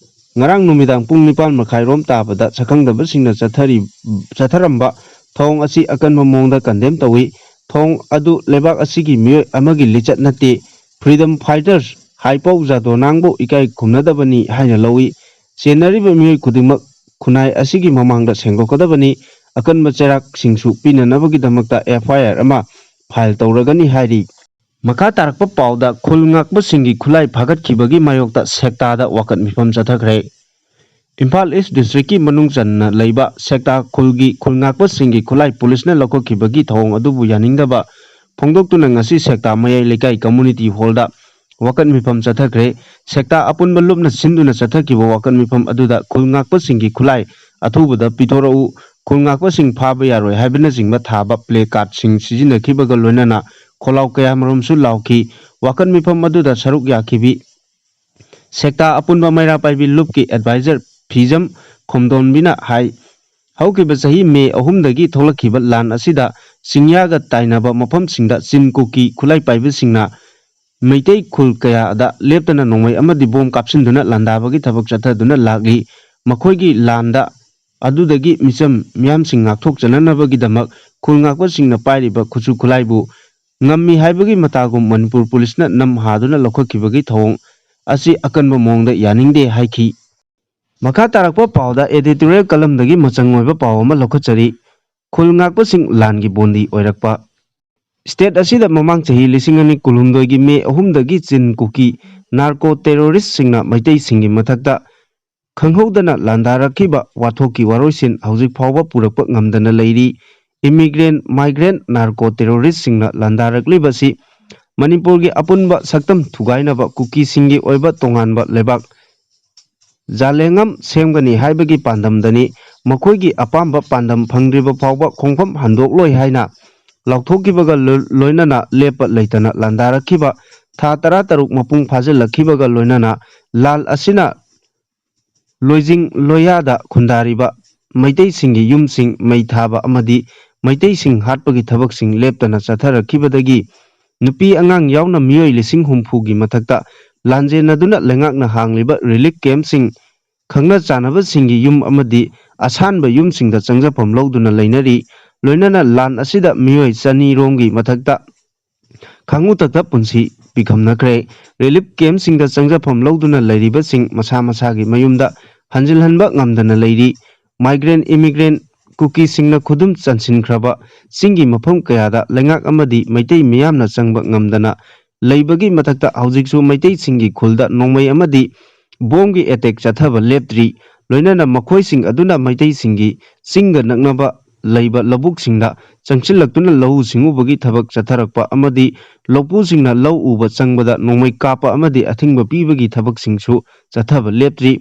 ꯉꯔꯥꯡ ꯅꯨꯃꯤꯗꯥꯡ ꯄꯨꯡ ꯅꯤꯄꯥꯟ ꯃꯈꯥꯏꯔꯣꯝ ꯇꯥꯕꯗ ꯁꯛꯈꯪꯗꯕꯁꯤꯡꯅ ꯆꯠꯊꯔꯤ-, ꯆꯠꯊꯔꯝꯕ ꯊꯧꯑꯣꯡ ꯑꯁꯤ ꯑꯀꯟꯕ ꯃꯑꯣꯡꯗ condemn ꯇꯧꯏ꯫ ꯊꯧꯑꯣꯡ ꯑꯗꯨ ꯂꯩꯕꯥꯛ ꯑꯁꯤꯒꯤ ꯃꯤꯑꯣꯏ ꯑꯃꯒꯤ ꯂꯤꯆꯠ ꯅꯠꯇꯦ, freedom fighters ꯍꯥꯏꯄꯧ ꯖꯥꯗꯣꯅꯥꯡꯕꯨ ꯏꯀꯥꯏ ꯈꯨꯝꯅꯗꯕꯅꯤ ꯍꯥꯏꯅ ꯂꯧꯏ꯫ ꯆꯦꯟꯅꯔꯤꯕ ꯃꯤꯑꯣꯏ ꯈꯨꯗꯤꯡꯃꯛ ꯈꯨꯟꯅꯥꯏ ꯑꯁꯤꯒꯤ ꯃꯃꯥꯡꯗ ꯁꯦꯡꯗꯣꯛꯀꯗꯕꯅꯤ꯫ ꯑꯀꯟꯕ ꯆꯩꯔꯥꯛꯁꯤꯡꯁꯨ ꯄꯤꯅꯅꯕꯒꯤꯗꯃꯛꯇ F I R ꯑꯃ file ꯇꯧꯔꯒꯅꯤ ꯍꯥꯏꯔꯤ꯫ ꯃꯈꯥ ꯇꯥꯔꯛꯄ ꯄꯥꯎꯗ, ꯈꯨꯜ ꯉꯥꯛꯄꯁꯤꯡꯒꯤ ꯈꯨꯠꯂꯥꯏ ꯐꯥꯒꯠꯈꯤꯕꯒꯤ ꯃꯥꯌꯣꯛꯇ ꯁꯦꯛꯇꯥꯗ ꯋꯥꯀꯠ ꯃꯤꯐꯝ ꯆꯠꯊꯈ꯭ꯔꯦ꯫ ꯏꯝꯐꯥꯜ East district ꯀꯤ ꯃꯅꯨꯡ ꯆꯟꯅ ꯂꯩꯕ ꯁꯦꯛꯇꯥ ꯈꯨꯜꯒꯤ ꯈꯨꯜ ꯉꯥꯛꯄꯁꯤꯡꯒꯤ ꯈꯨꯠꯂꯥꯏ ꯄꯨꯂꯤꯁꯅ ꯂꯧꯈꯠꯈꯤꯕꯒꯤ ꯊꯧꯑꯣꯡ ꯑꯗꯨꯕꯨ ꯌꯥꯅꯤꯡꯗꯕ ꯐꯣꯡꯗꯣꯛꯇꯨꯅ ꯉꯁꯤ ꯁꯦꯛꯇꯥ ꯃꯌꯥꯏ ꯂꯩꯀꯥꯏ community hall ꯗ ꯋꯥꯀꯠ ꯃꯤꯐꯝ ꯆꯠꯊꯈ꯭ꯔꯦ꯫ ꯁꯦꯛꯇꯥ ꯑꯄꯨꯟꯕ ꯂꯨꯞꯅ ꯁꯤꯟꯗꯨꯅ ꯆꯠꯊꯈꯤꯕ ꯋꯥꯀꯠ ꯃꯤꯐꯝ ꯑꯗꯨꯗ ꯈꯨꯜ ꯉꯥꯛꯄꯁꯤꯡꯒꯤ ꯈꯨꯠꯂꯥꯏ ꯑꯊꯨꯕꯗ ꯄꯤꯊꯣꯔꯛꯎ, ꯈꯨꯜ ꯉꯥꯛꯄꯁꯤꯡ ꯐꯥꯕ ꯌꯥꯔꯣꯏ ꯍꯥꯏꯕꯅꯆꯤꯡꯕ ꯊꯥꯕ play card ꯁꯤꯡ ꯁꯤꯖꯤꯟꯅꯈꯤꯕꯒ ꯂꯣꯏꯅꯅ ꯈꯣꯜꯂꯥꯎ ꯀꯌꯥꯃꯔꯨꯝꯁꯨ ꯂꯥꯎꯈꯤ꯫ ꯋꯥꯀꯠ ꯃꯤꯐꯝ ꯑꯗꯨꯗ ꯁꯔꯨꯛ ꯌꯥꯈꯤꯕꯤ ꯁꯦꯛꯇꯥ ꯑꯄꯨꯟꯕ ꯃꯩꯔꯥ ꯄꯥꯏꯕꯤ ꯂꯨꯞꯀꯤ advisor ꯐꯤꯖꯝ ꯈꯣꯝꯗꯣꯟꯕꯤꯅ ꯍꯥꯏ, ꯍꯧꯈꯤꯕ ꯆꯍꯤ ꯃꯦ ꯑꯍꯨꯝꯗꯒꯤ ꯊꯣꯛꯂꯛꯈꯤꯕ ꯂꯥꯟ ꯑꯁꯤꯗ ꯆꯤꯡꯌꯥꯒ ꯇꯥꯏꯅꯕ ꯃꯐꯝꯁꯤꯡꯗ ꯆꯤꯟ ꯀꯨꯀꯤ ꯈꯨꯠꯂꯥꯏ ꯄꯥꯏꯕꯁꯤꯡꯅ ꯃꯩꯇꯩ ꯈꯨꯜ ꯀꯌꯥꯗ ꯂꯦꯞꯇꯅ ꯅꯣꯡꯃꯩ ꯑꯃꯗꯤ ꯕꯣꯝ ꯀꯥꯞꯁꯤꯟꯗꯨꯅ ꯂꯥꯟꯗꯥꯕꯒꯤ ꯊꯕꯛ ꯆꯠꯊꯗꯨꯅ ꯂꯥꯛꯂꯤ꯫ ꯃꯈꯣꯏꯒꯤ ꯂꯥꯟꯗ ꯑꯗꯨꯗꯒꯤ ꯃꯤꯆꯝ ꯃꯤꯌꯥꯝꯁꯤꯡ ꯉꯥꯛꯊꯣꯛꯆꯅꯅꯕꯒꯤꯗꯃꯛ ꯈꯨꯜ ꯉꯥꯛꯄꯁꯤꯡꯅ ꯄꯥꯏꯔꯤꯕ ꯈꯨꯠꯁꯨ ꯈꯨꯠꯂꯥꯏꯕꯨ ꯉꯝꯃꯤ ꯍꯥꯏꯕꯒꯤ ꯃꯇꯥꯒꯨꯝ ꯃꯅꯤꯄꯨꯔ ꯄꯨꯂꯤꯁꯅ ꯅꯝ ꯍꯥꯗꯨꯅ ꯂꯧꯈꯠꯈꯤꯕꯒꯤ ꯊꯧꯑꯣꯡ ꯑꯁꯤ ꯑꯀꯟꯕ ꯃꯑꯣꯡꯗ ꯌꯥꯅꯤꯡꯗꯦ ꯍꯥꯏꯈꯤ꯫ ꯃꯈꯥ ꯇꯥꯔꯛꯄ ꯄꯥꯎꯗ editorial column ꯗꯒꯤ ꯃꯆꯪ ꯑꯣꯏꯕ ꯄꯥꯎ ꯑꯃ ꯂꯧꯈꯠꯆꯔꯤ꯫ ꯈꯨꯜ ꯉꯥꯛꯄꯁꯤꯡ ꯂꯥꯟꯒꯤ ꯕꯣꯟꯗꯤ ꯑꯣꯏꯔꯛꯄ꯫ ꯁ꯭ꯇꯦꯠ ꯑꯁꯤꯗ ꯃꯃꯥꯡ ꯆꯍꯤ ꯂꯤꯁꯤꯡ ꯑꯅꯤ ꯀꯨꯟꯍꯨꯝꯗꯣꯏꯒꯤ ꯃꯦ ꯑꯍꯨꯝꯗꯒꯤ ꯆꯤꯟ ꯀꯨꯀꯤ ꯅꯥꯔꯀꯣ ꯇꯦꯔꯣꯔꯤꯁꯁꯤꯡꯅ ꯃꯩꯇꯩꯁꯤꯡꯒꯤ ꯃꯊꯛꯇ ꯈꯪꯍꯧꯗꯅ ꯂꯥꯟꯗꯥꯔꯛꯈꯤꯕ ꯋꯥꯊꯣꯛꯀꯤ ꯋꯥꯔꯣꯏꯁꯤꯟ ꯍꯧꯖꯤꯛ ꯐꯥꯎꯕ ꯄꯨꯔꯛꯄ ꯉꯝꯗꯅ ꯂꯩꯔꯤ꯫ ꯏꯃꯤꯒ꯭ꯔꯦꯟ, ꯃꯥꯏꯒ꯭ꯔꯦꯟ, ꯅꯥꯔꯀꯣ ꯇꯦꯔꯣꯔꯤꯁꯁꯤꯡꯅ ꯂꯥꯟꯗꯥꯔꯛꯂꯤꯕꯁꯤ ꯃꯅꯤꯄꯨꯔꯒꯤ ꯑꯄꯨꯟꯕ ꯁꯛꯇꯝ ꯊꯨꯒꯥꯏꯅꯕ ꯀꯨꯀꯤꯁꯤꯡꯒꯤ ꯑꯣꯏꯕ ꯇꯣꯉꯥꯟꯕ ꯂꯩꯕꯥꯛ ꯖꯥꯂꯦꯡꯉꯝ ꯁꯦꯝꯒꯅꯤ ꯍꯥꯏꯕꯒꯤ ꯄꯥꯟꯗꯝꯗꯅꯤ꯫ ꯃꯈꯣꯏꯒꯤ ꯑꯄꯥꯝꯕ ꯄꯥꯟꯗꯝ ꯐꯪꯗ꯭ꯔꯤꯕ ꯐꯥꯎꯕ ꯈꯣꯡꯐꯝ ꯍꯟꯗꯣꯛꯂꯣꯏ ꯍꯥꯏꯅ ꯂꯥꯎꯊꯣꯛꯈꯤꯕꯒ ꯂꯣ-, ꯂꯣꯏꯅꯅ ꯂꯦꯞꯄ ꯂꯩꯇꯅ ꯂꯥꯟꯗꯥꯔꯛꯈꯤꯕ ꯊꯥ ꯇꯔꯥ ꯇꯔꯨꯛ ꯃꯄꯨꯡ ꯐꯥꯖꯤꯜꯂꯛꯈꯤꯕꯒ ꯂꯣꯏꯅꯅ ꯂꯥꯟ ꯑꯁꯤꯅ ꯂꯣꯏꯖꯤꯡ ꯂꯣꯌꯥꯗ ꯈꯨꯟꯗꯥꯔꯤꯕ ꯃꯩꯇꯩꯁꯤꯡꯒꯤ ꯌꯨꯝꯁꯤꯡ ꯃꯩ ꯊꯥꯕ ꯑꯃꯗꯤ ꯃꯩꯇꯩꯁꯤꯡ ꯍꯥꯠꯄꯒꯤ ꯊꯕꯛꯁꯤꯡ ꯂꯦꯞꯇꯅ ꯆꯠꯊꯔꯛꯈꯤꯕꯗꯒꯤ ꯅꯨꯄꯤ ꯑꯉꯥꯡ ꯌꯥꯎꯅ ꯃꯤꯑꯣꯏ ꯂꯤꯁꯤꯡ ꯍꯨꯝꯐꯨꯒꯤ ꯃꯊꯛꯇ ꯂꯥꯟꯖꯦꯟꯅꯗꯨꯅ ꯂꯩꯉꯥꯛꯅ ꯍꯥꯡꯂꯤꯕ ꯔꯤꯂꯤꯐ ꯀꯦꯝꯞꯁꯤꯡ, ꯈꯪꯅ ꯆꯥꯟꯅꯕꯁꯤꯡꯒꯤ ꯌꯨꯝ ꯑꯃꯗꯤ ꯑꯁꯥꯟꯕ ꯌꯨꯝꯁꯤꯡꯗ ꯆꯪꯖꯐꯝ ꯂꯧꯗꯨꯅ ꯂꯩꯅꯔꯤ꯫ ꯂꯣꯏꯅꯅ ꯂꯥꯟ ꯑꯁꯤꯗ ꯃꯤꯑꯣꯏ ꯆꯅꯤ ꯔꯣꯝꯒꯤ ꯃꯊꯛꯇ ꯈꯥꯉꯨ ꯇꯛꯇ ꯄꯨꯟꯁꯤ ꯄꯤꯈꯝꯅꯈ꯭ꯔꯦ꯫ ꯔꯤꯂꯤꯐ ꯀꯦꯝꯞꯁꯤꯡꯗ ꯆꯪꯖꯐꯝ ꯂꯧꯗꯨꯅ ꯂꯩꯔꯤꯕꯁꯤꯡ ꯃꯁꯥ ꯃꯁꯥꯒꯤ ꯃꯌꯨꯝꯗ ꯍꯟꯖꯤꯜꯍꯟꯕ ꯉꯝꯗꯅ ꯂꯩꯔꯤ꯫ ꯃꯥꯏꯒ꯭ꯔꯦꯟ ꯏꯃꯤꯒ꯭ꯔꯦꯟ ꯀꯨꯀꯤꯁꯤꯡꯅ ꯈꯨꯗꯨꯝ ꯆꯟꯁꯤꯟꯈ꯭ꯔꯕ ꯆꯤꯡꯒꯤ ꯃꯐꯝ ꯀꯌꯥꯗ ꯂꯩꯉꯥꯛ ꯑꯃꯗꯤ ꯃꯩꯇꯩ ꯃꯤꯌꯥꯝꯅ ꯆꯪꯕ ꯉꯝꯗꯅ ꯂꯩꯕꯒꯤ ꯃꯊꯛꯇ ꯍꯧꯖꯤꯛꯁꯨ ꯃꯩꯇꯩꯁꯤꯡꯒꯤ ꯈꯨꯜꯗ ꯅꯣꯡꯃꯩ ꯑꯃꯗꯤ ꯕꯣꯝꯒꯤ ꯑꯦꯇꯦꯛ ꯆꯠꯊꯕ ꯂꯦꯞꯇ꯭ꯔꯤ꯫ ꯂꯣꯏꯅꯅ ꯃꯈꯣꯏꯁꯤꯡ ꯑꯗꯨꯅ ꯃꯩꯇꯩꯁꯤꯡꯒꯤ ꯆꯤꯡꯒ ꯅꯛꯅꯕ ꯂꯩꯕ ꯂꯧꯕꯨꯛꯁꯤꯡꯗ ꯆꯪꯁꯤꯜꯂꯛꯇꯨꯅ ꯂꯧꯎ ꯁꯤꯡꯎꯕꯒꯤ ꯊꯕꯛ ꯆꯠꯊꯔꯛꯄ ꯑꯃꯗꯤ ꯂꯧꯄꯨꯁꯤꯡꯅ ꯂꯧ ꯎꯕ ꯆꯪꯕꯗ ꯅꯣꯡꯃꯩ ꯀꯥꯞꯄ ꯑꯃꯗꯤ ꯑꯊꯤꯡꯕ ꯄꯤꯕꯒꯤ ꯊꯕꯛꯁꯤꯡꯁꯨ ꯆꯠꯊꯕ ꯂꯦꯞꯇ꯭ꯔꯤ꯫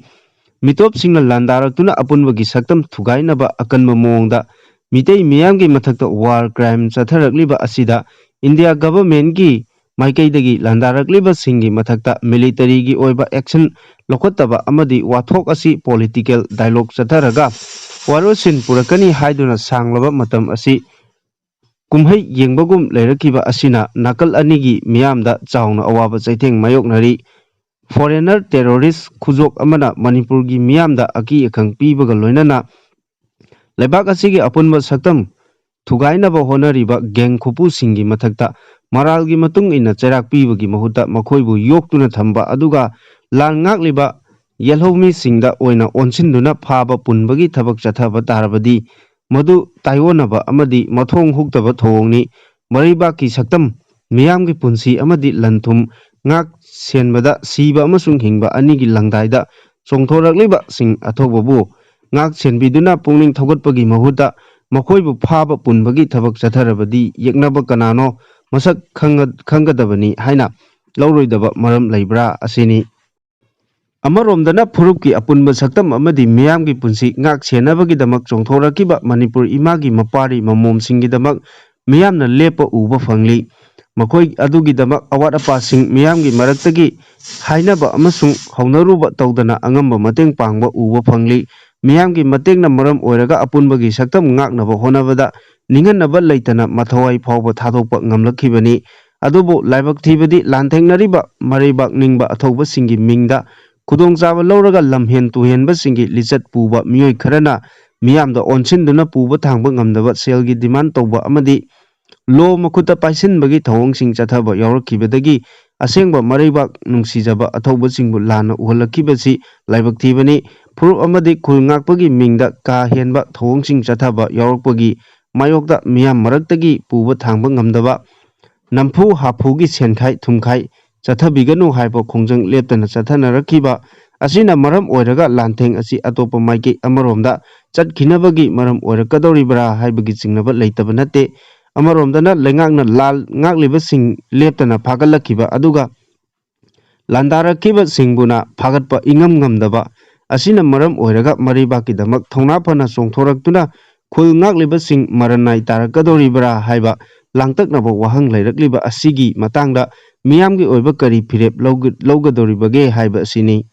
ꯃꯤꯇꯣꯞꯁꯤꯡꯅ ꯂꯥꯟꯗꯥꯔꯛꯇꯨꯅ ꯑꯄꯨꯟꯕꯒꯤ ꯁꯛꯇꯝ ꯊꯨꯒꯥꯏꯅꯕ ꯑꯀꯟꯕ ꯃꯑꯣꯡꯗ ꯃꯤꯇꯩ ꯃꯤꯌꯥꯝꯒꯤ ꯃꯊꯛꯇ ꯋꯥꯔ ꯀ꯭ꯔꯥꯏꯝ ꯆꯠꯊꯔꯛꯂꯤꯕ ꯑꯁꯤꯗ ꯏꯟꯗꯤꯌꯥ ꯒꯚꯔꯟꯃꯦꯟꯠꯀꯤ ꯃꯥꯏꯀꯩꯗꯒꯤ ꯂꯥꯟꯗꯥꯔꯛꯂꯤꯕꯁꯤꯡꯒꯤ ꯃꯊꯛꯇ ꯃꯤꯂꯤꯇꯔꯤꯒꯤ ꯑꯣꯏꯕ ꯑꯦꯛꯁꯟ ꯂꯧꯈꯠꯇꯕ ꯑꯃꯗꯤ ꯋꯥꯊꯣꯛ ꯑꯁꯤ ꯄꯣꯂꯤꯇꯤꯀꯦꯜ ꯗꯥꯏꯂꯣꯒ ꯆꯠꯊꯔꯒ ꯋꯥꯔꯣꯏꯁꯤꯟ ꯄꯨꯔꯛꯀꯅꯤ ꯍꯥꯏꯗꯨꯅ ꯁꯥꯡꯂꯕ ꯃꯇꯝ ꯑꯁꯤ ꯀꯨꯝꯍꯩ ꯌꯦꯡꯕꯒꯨꯝ ꯂꯩꯔꯛꯈꯤꯕ ꯑꯁꯤꯅ ꯅꯥꯀꯜ ꯑꯅꯤꯒꯤ ꯃꯤꯌꯥꯝꯗ ꯆꯥꯎꯅ ꯑꯋꯥꯕ ꯆꯩꯊꯦꯡ ꯃꯥꯌꯣꯛꯅꯔꯤ꯫ ꯐꯣꯔꯦꯅꯔ ꯇꯦꯔꯣꯔꯤꯁ ꯈꯨꯖꯣꯛ ꯑꯃꯅ ꯃꯅꯤꯄꯨꯔꯒꯤ ꯃꯤꯌꯥꯝꯗ ꯑꯀꯤ ꯑꯈꯪ ꯄꯤꯕꯒ ꯂꯣꯏꯅꯅ ꯂꯩꯕꯥꯛ ꯑꯁꯤꯒꯤ ꯑꯄꯨꯟꯕ ꯁꯛꯇꯝ ꯊꯨꯒꯥꯏꯅꯕ ꯍꯣꯠꯅꯔꯤꯕ ꯒꯦꯡ ꯈꯨꯄꯨꯁꯤꯡꯒꯤ ꯃꯊꯛꯇ ꯃꯔꯥꯜꯒꯤ ꯃꯇꯨꯡ ꯏꯟꯅ ꯆꯩꯔꯥꯛ ꯄꯤꯕꯒꯤ ꯃꯍꯨꯠꯇ ꯃꯈꯣꯏꯕꯨ ꯌꯣꯛꯇꯨꯅ ꯊꯝꯕ ꯑꯗꯨꯒ ꯂꯥꯟ ꯉꯥꯛꯂꯤꯕ ꯌꯦꯜꯍꯧꯃꯤꯁꯤꯡꯗ ꯑꯣꯏꯅ ꯑꯣꯟꯁꯤꯟꯗꯨꯅ ꯐꯥꯕ ꯄꯨꯟꯕꯒꯤ ꯊꯕꯛ ꯆꯠꯊꯕ ꯇꯥꯔꯕꯗꯤ ꯃꯗꯨ ꯇꯥꯏꯑꯣꯟꯅꯕ ꯑꯃꯗꯤ ꯃꯊꯣꯡ ꯍꯨꯛꯇꯕ ꯊꯧꯑꯣꯡꯅꯤ꯫ ꯃꯔꯩꯕꯥꯛꯀꯤ ꯁꯛꯇꯝ, ꯃꯤꯌꯥꯝꯒꯤ ꯄꯨꯟꯁꯤ ꯑꯃꯗꯤ ꯂꯟ ꯊꯨꯝ ꯉꯥꯛ ꯁꯦꯟꯕꯗ ꯁꯤꯕ ꯑꯃꯁꯨꯡ ꯍꯤꯡꯕ ꯑꯅꯤꯒꯤ ꯂꯪꯗꯥꯏꯗ ꯆꯣꯡꯊꯣꯔꯛꯂꯤꯕꯁꯤꯡ ꯑꯊꯧꯕꯕꯨ ꯉꯥꯛ ꯁꯦꯟꯕꯤꯗꯨꯅ ꯄꯨꯛꯅꯤꯡ ꯊꯧꯒꯠꯄꯒꯤ ꯃꯍꯨꯠꯇ ꯃꯈꯣꯏꯕꯨ ꯐꯥꯕ ꯄꯨꯟꯕꯒꯤ ꯊꯕꯛ ꯆꯠꯊꯔꯕꯗꯤ ꯌꯦꯛꯅꯕ ꯀꯅꯥꯅꯣ ꯃꯁꯛ ꯈꯪꯒ-, ꯈꯪꯒꯗꯕꯅꯤ ꯍꯥꯏꯅ ꯂꯧꯔꯣꯏꯗꯕ ꯃꯔꯝ ꯂꯩꯕ꯭ꯔꯥ ꯑꯁꯤꯅꯤ꯫ ꯑꯃꯔꯣꯝꯗꯅ ꯐꯨꯔꯨꯞꯀꯤ ꯑꯄꯨꯟꯕ ꯁꯛꯇꯝ ꯑꯃꯗꯤ ꯃꯤꯌꯥꯝꯒꯤ ꯄꯨꯟꯁꯤ ꯉꯥꯛ ꯁꯦꯟꯅꯕꯒꯤꯗꯃꯛ ꯆꯣꯡꯊꯣꯔꯛꯈꯤꯕ ꯃꯅꯤꯄꯨꯔ ꯏꯃꯥꯒꯤ ꯃꯄꯥꯔꯤ ꯃꯃꯣꯝꯁꯤꯡꯒꯤꯗꯃꯛ ꯃꯤꯌꯥꯝꯅ ꯂꯦꯞꯄ ꯎꯕ ꯐꯪꯂꯤ꯫ ꯃꯈꯣꯏ ꯑꯗꯨꯒꯤꯗꯃꯛ ꯑꯋꯥꯠ ꯑꯄꯥꯁꯤꯡ ꯃꯤꯌꯥꯝꯒꯤ ꯃꯔꯛꯇꯒꯤ ꯍꯥꯏꯅꯕ ꯑꯃꯁꯨꯡ ꯍꯧꯅꯔꯨꯕ ꯇꯧꯗꯅ ꯑꯉꯝꯕ ꯃꯇꯦꯡ ꯄꯥꯡꯕ ꯎꯕ ꯐꯪꯂꯤ꯫ ꯃꯤꯌꯥꯝꯒꯤ ꯃꯇꯦꯡꯅ ꯃꯔꯝ ꯑꯣꯏꯔꯒ ꯑꯄꯨꯟꯕꯒꯤ ꯁꯛꯇꯝ ꯉꯥꯛꯅꯕ ꯍꯣꯠꯅꯕꯗ ꯅꯤꯡꯍꯟꯅꯕ ꯂꯩꯇꯅ ꯃꯊꯋꯥꯏ ꯐꯥꯎꯕ ꯊꯥꯗꯣꯛꯄ ꯉꯝꯂꯛꯈꯤꯕꯅꯤ꯫ ꯑꯗꯨꯕꯨ ꯂꯥꯏꯕꯛ ꯊꯤꯕꯗꯤ ꯂꯥꯟꯊꯦꯡꯅꯔꯤꯕ ꯃꯔꯩꯕꯥꯛ ꯅꯤꯡꯕ ꯑꯊꯧꯕꯁꯤꯡꯒꯤ ꯃꯤꯡꯗ ꯈꯨꯗꯣꯡꯆꯥꯕ ꯂꯧꯔꯒ ꯂꯝꯍꯦꯟ ꯇꯨꯍꯦꯟꯕꯁꯤꯡꯒꯤ ꯂꯤꯆꯠ ꯄꯨꯕ ꯃꯤꯑꯣꯏ ꯈꯔꯅ ꯃꯤꯌꯥꯝꯗ ꯑꯣꯟꯁꯤꯟꯗꯨꯅ ꯄꯨꯕ ꯊꯥꯡꯕ ꯉꯝꯗꯕ ꯁꯦꯜꯒꯤ ꯗꯤꯃꯥꯟ ꯇꯧꯕ ꯑꯃꯗꯤ ꯂꯣ ꯃꯈꯨꯠꯇ ꯄꯥꯏꯁꯤꯟꯕꯒꯤ ꯊꯧꯑꯣꯡꯁꯤꯡ ꯆꯠꯊꯕ ꯌꯥꯎꯔꯛꯈꯤꯕꯗꯒꯤ ꯑꯁꯦꯡꯕ ꯃꯔꯩꯕꯥꯛ ꯅꯨꯡꯁꯤꯖꯕ ꯑꯊꯧꯕꯁꯤꯡꯕꯨ ꯂꯥꯟꯅ ꯎꯍꯜꯂꯛꯈꯤꯕꯁꯤ ꯂꯥꯏꯕꯛ ꯊꯤꯕꯅꯤ꯫ ꯐꯨꯔꯨꯞ ꯑꯃꯗꯤ ꯈꯨꯜ ꯉꯥꯛꯄꯒꯤ ꯃꯤꯡꯗ ꯀꯥ ꯍꯦꯟꯕ ꯊꯧꯑꯣꯡꯁꯤꯡ ꯆꯠꯊꯕ ꯌꯥꯎꯔꯛꯄꯒꯤ ꯃꯥꯌꯣꯛꯇ ꯃꯤꯌꯥꯝ ꯃꯔꯛꯇꯒꯤ ꯄꯨꯕ ꯊꯥꯡꯕ ꯉꯝꯗꯕ ꯅꯝꯐꯨ ꯍꯥꯐꯨꯒꯤ ꯁꯦꯟꯈꯥꯏ ꯊꯨꯝꯈꯥꯏ ꯆꯠꯊꯕꯤꯒꯅꯨ ꯍꯥꯏꯕ ꯈꯣꯡꯖꯪ ꯂꯦꯞꯇꯅ ꯆꯠꯊꯅꯔꯛꯈꯤꯕ ꯑꯁꯤꯅ ꯃꯔꯝ ꯑꯣꯏꯔꯒ ꯂꯥꯟꯊꯦꯡ ꯑꯁꯤ ꯑꯇꯣꯞꯄ ꯃꯥꯏꯀꯩ ꯑꯃꯔꯣꯝꯗ ꯆꯠꯈꯤꯅꯕꯒꯤ ꯃꯔꯝ ꯑꯣꯏꯔꯛꯀꯗꯧꯔꯤꯕ꯭ꯔꯥ ꯍꯥꯏꯕꯒꯤ ꯆꯤꯡꯅꯕ ꯂꯩꯇꯕ ꯅꯠꯇꯦ꯫ ꯑꯃꯔꯣꯝꯗꯅ ꯂꯩꯉꯥꯛꯅ ꯂꯥꯜ ꯉꯥꯛꯂꯤꯕꯁꯤꯡ ꯂꯦꯞꯇꯅ ꯐꯥꯒꯠꯂꯛꯈꯤꯕ ꯑꯗꯨꯒ ꯂꯥꯟꯗꯥꯔꯛꯈꯤꯕꯁꯤꯡꯕꯨꯅ ꯐꯥꯒꯠꯄ ꯏꯉꯝ ꯉꯝꯗꯕ ꯑꯁꯤꯅ ꯃꯔꯝ ꯑꯣꯏꯔꯒ ꯃꯔꯩꯕꯥꯛꯀꯤꯗꯃꯛ ꯊꯧꯅꯥ ꯐꯅ ꯆꯣꯡꯊꯣꯔꯛꯇꯨꯅ ꯈꯨꯜ ꯉꯥꯛꯂꯤꯕꯁꯤꯡ ꯃꯔꯟ ꯅꯥꯏ ꯇꯥꯔꯛꯀꯗꯧꯔꯤꯕ꯭ꯔꯥ ꯍꯥꯏꯕ ꯂꯥꯡꯇꯛꯅꯕ ꯋꯥꯍꯪ ꯂꯩꯔꯛꯂꯤꯕ ꯑꯁꯤꯒꯤ ꯃꯇꯥꯡꯗ ꯃꯤꯌꯥꯝꯒꯤ ꯑꯣꯏꯕ ꯀꯔꯤ ꯐꯤꯔꯦꯞ ꯂꯧꯒ-, ꯂꯧꯒꯗꯧꯔꯤꯕꯒꯦ ꯍꯥꯏꯕ ꯑꯁꯤꯅꯤ꯫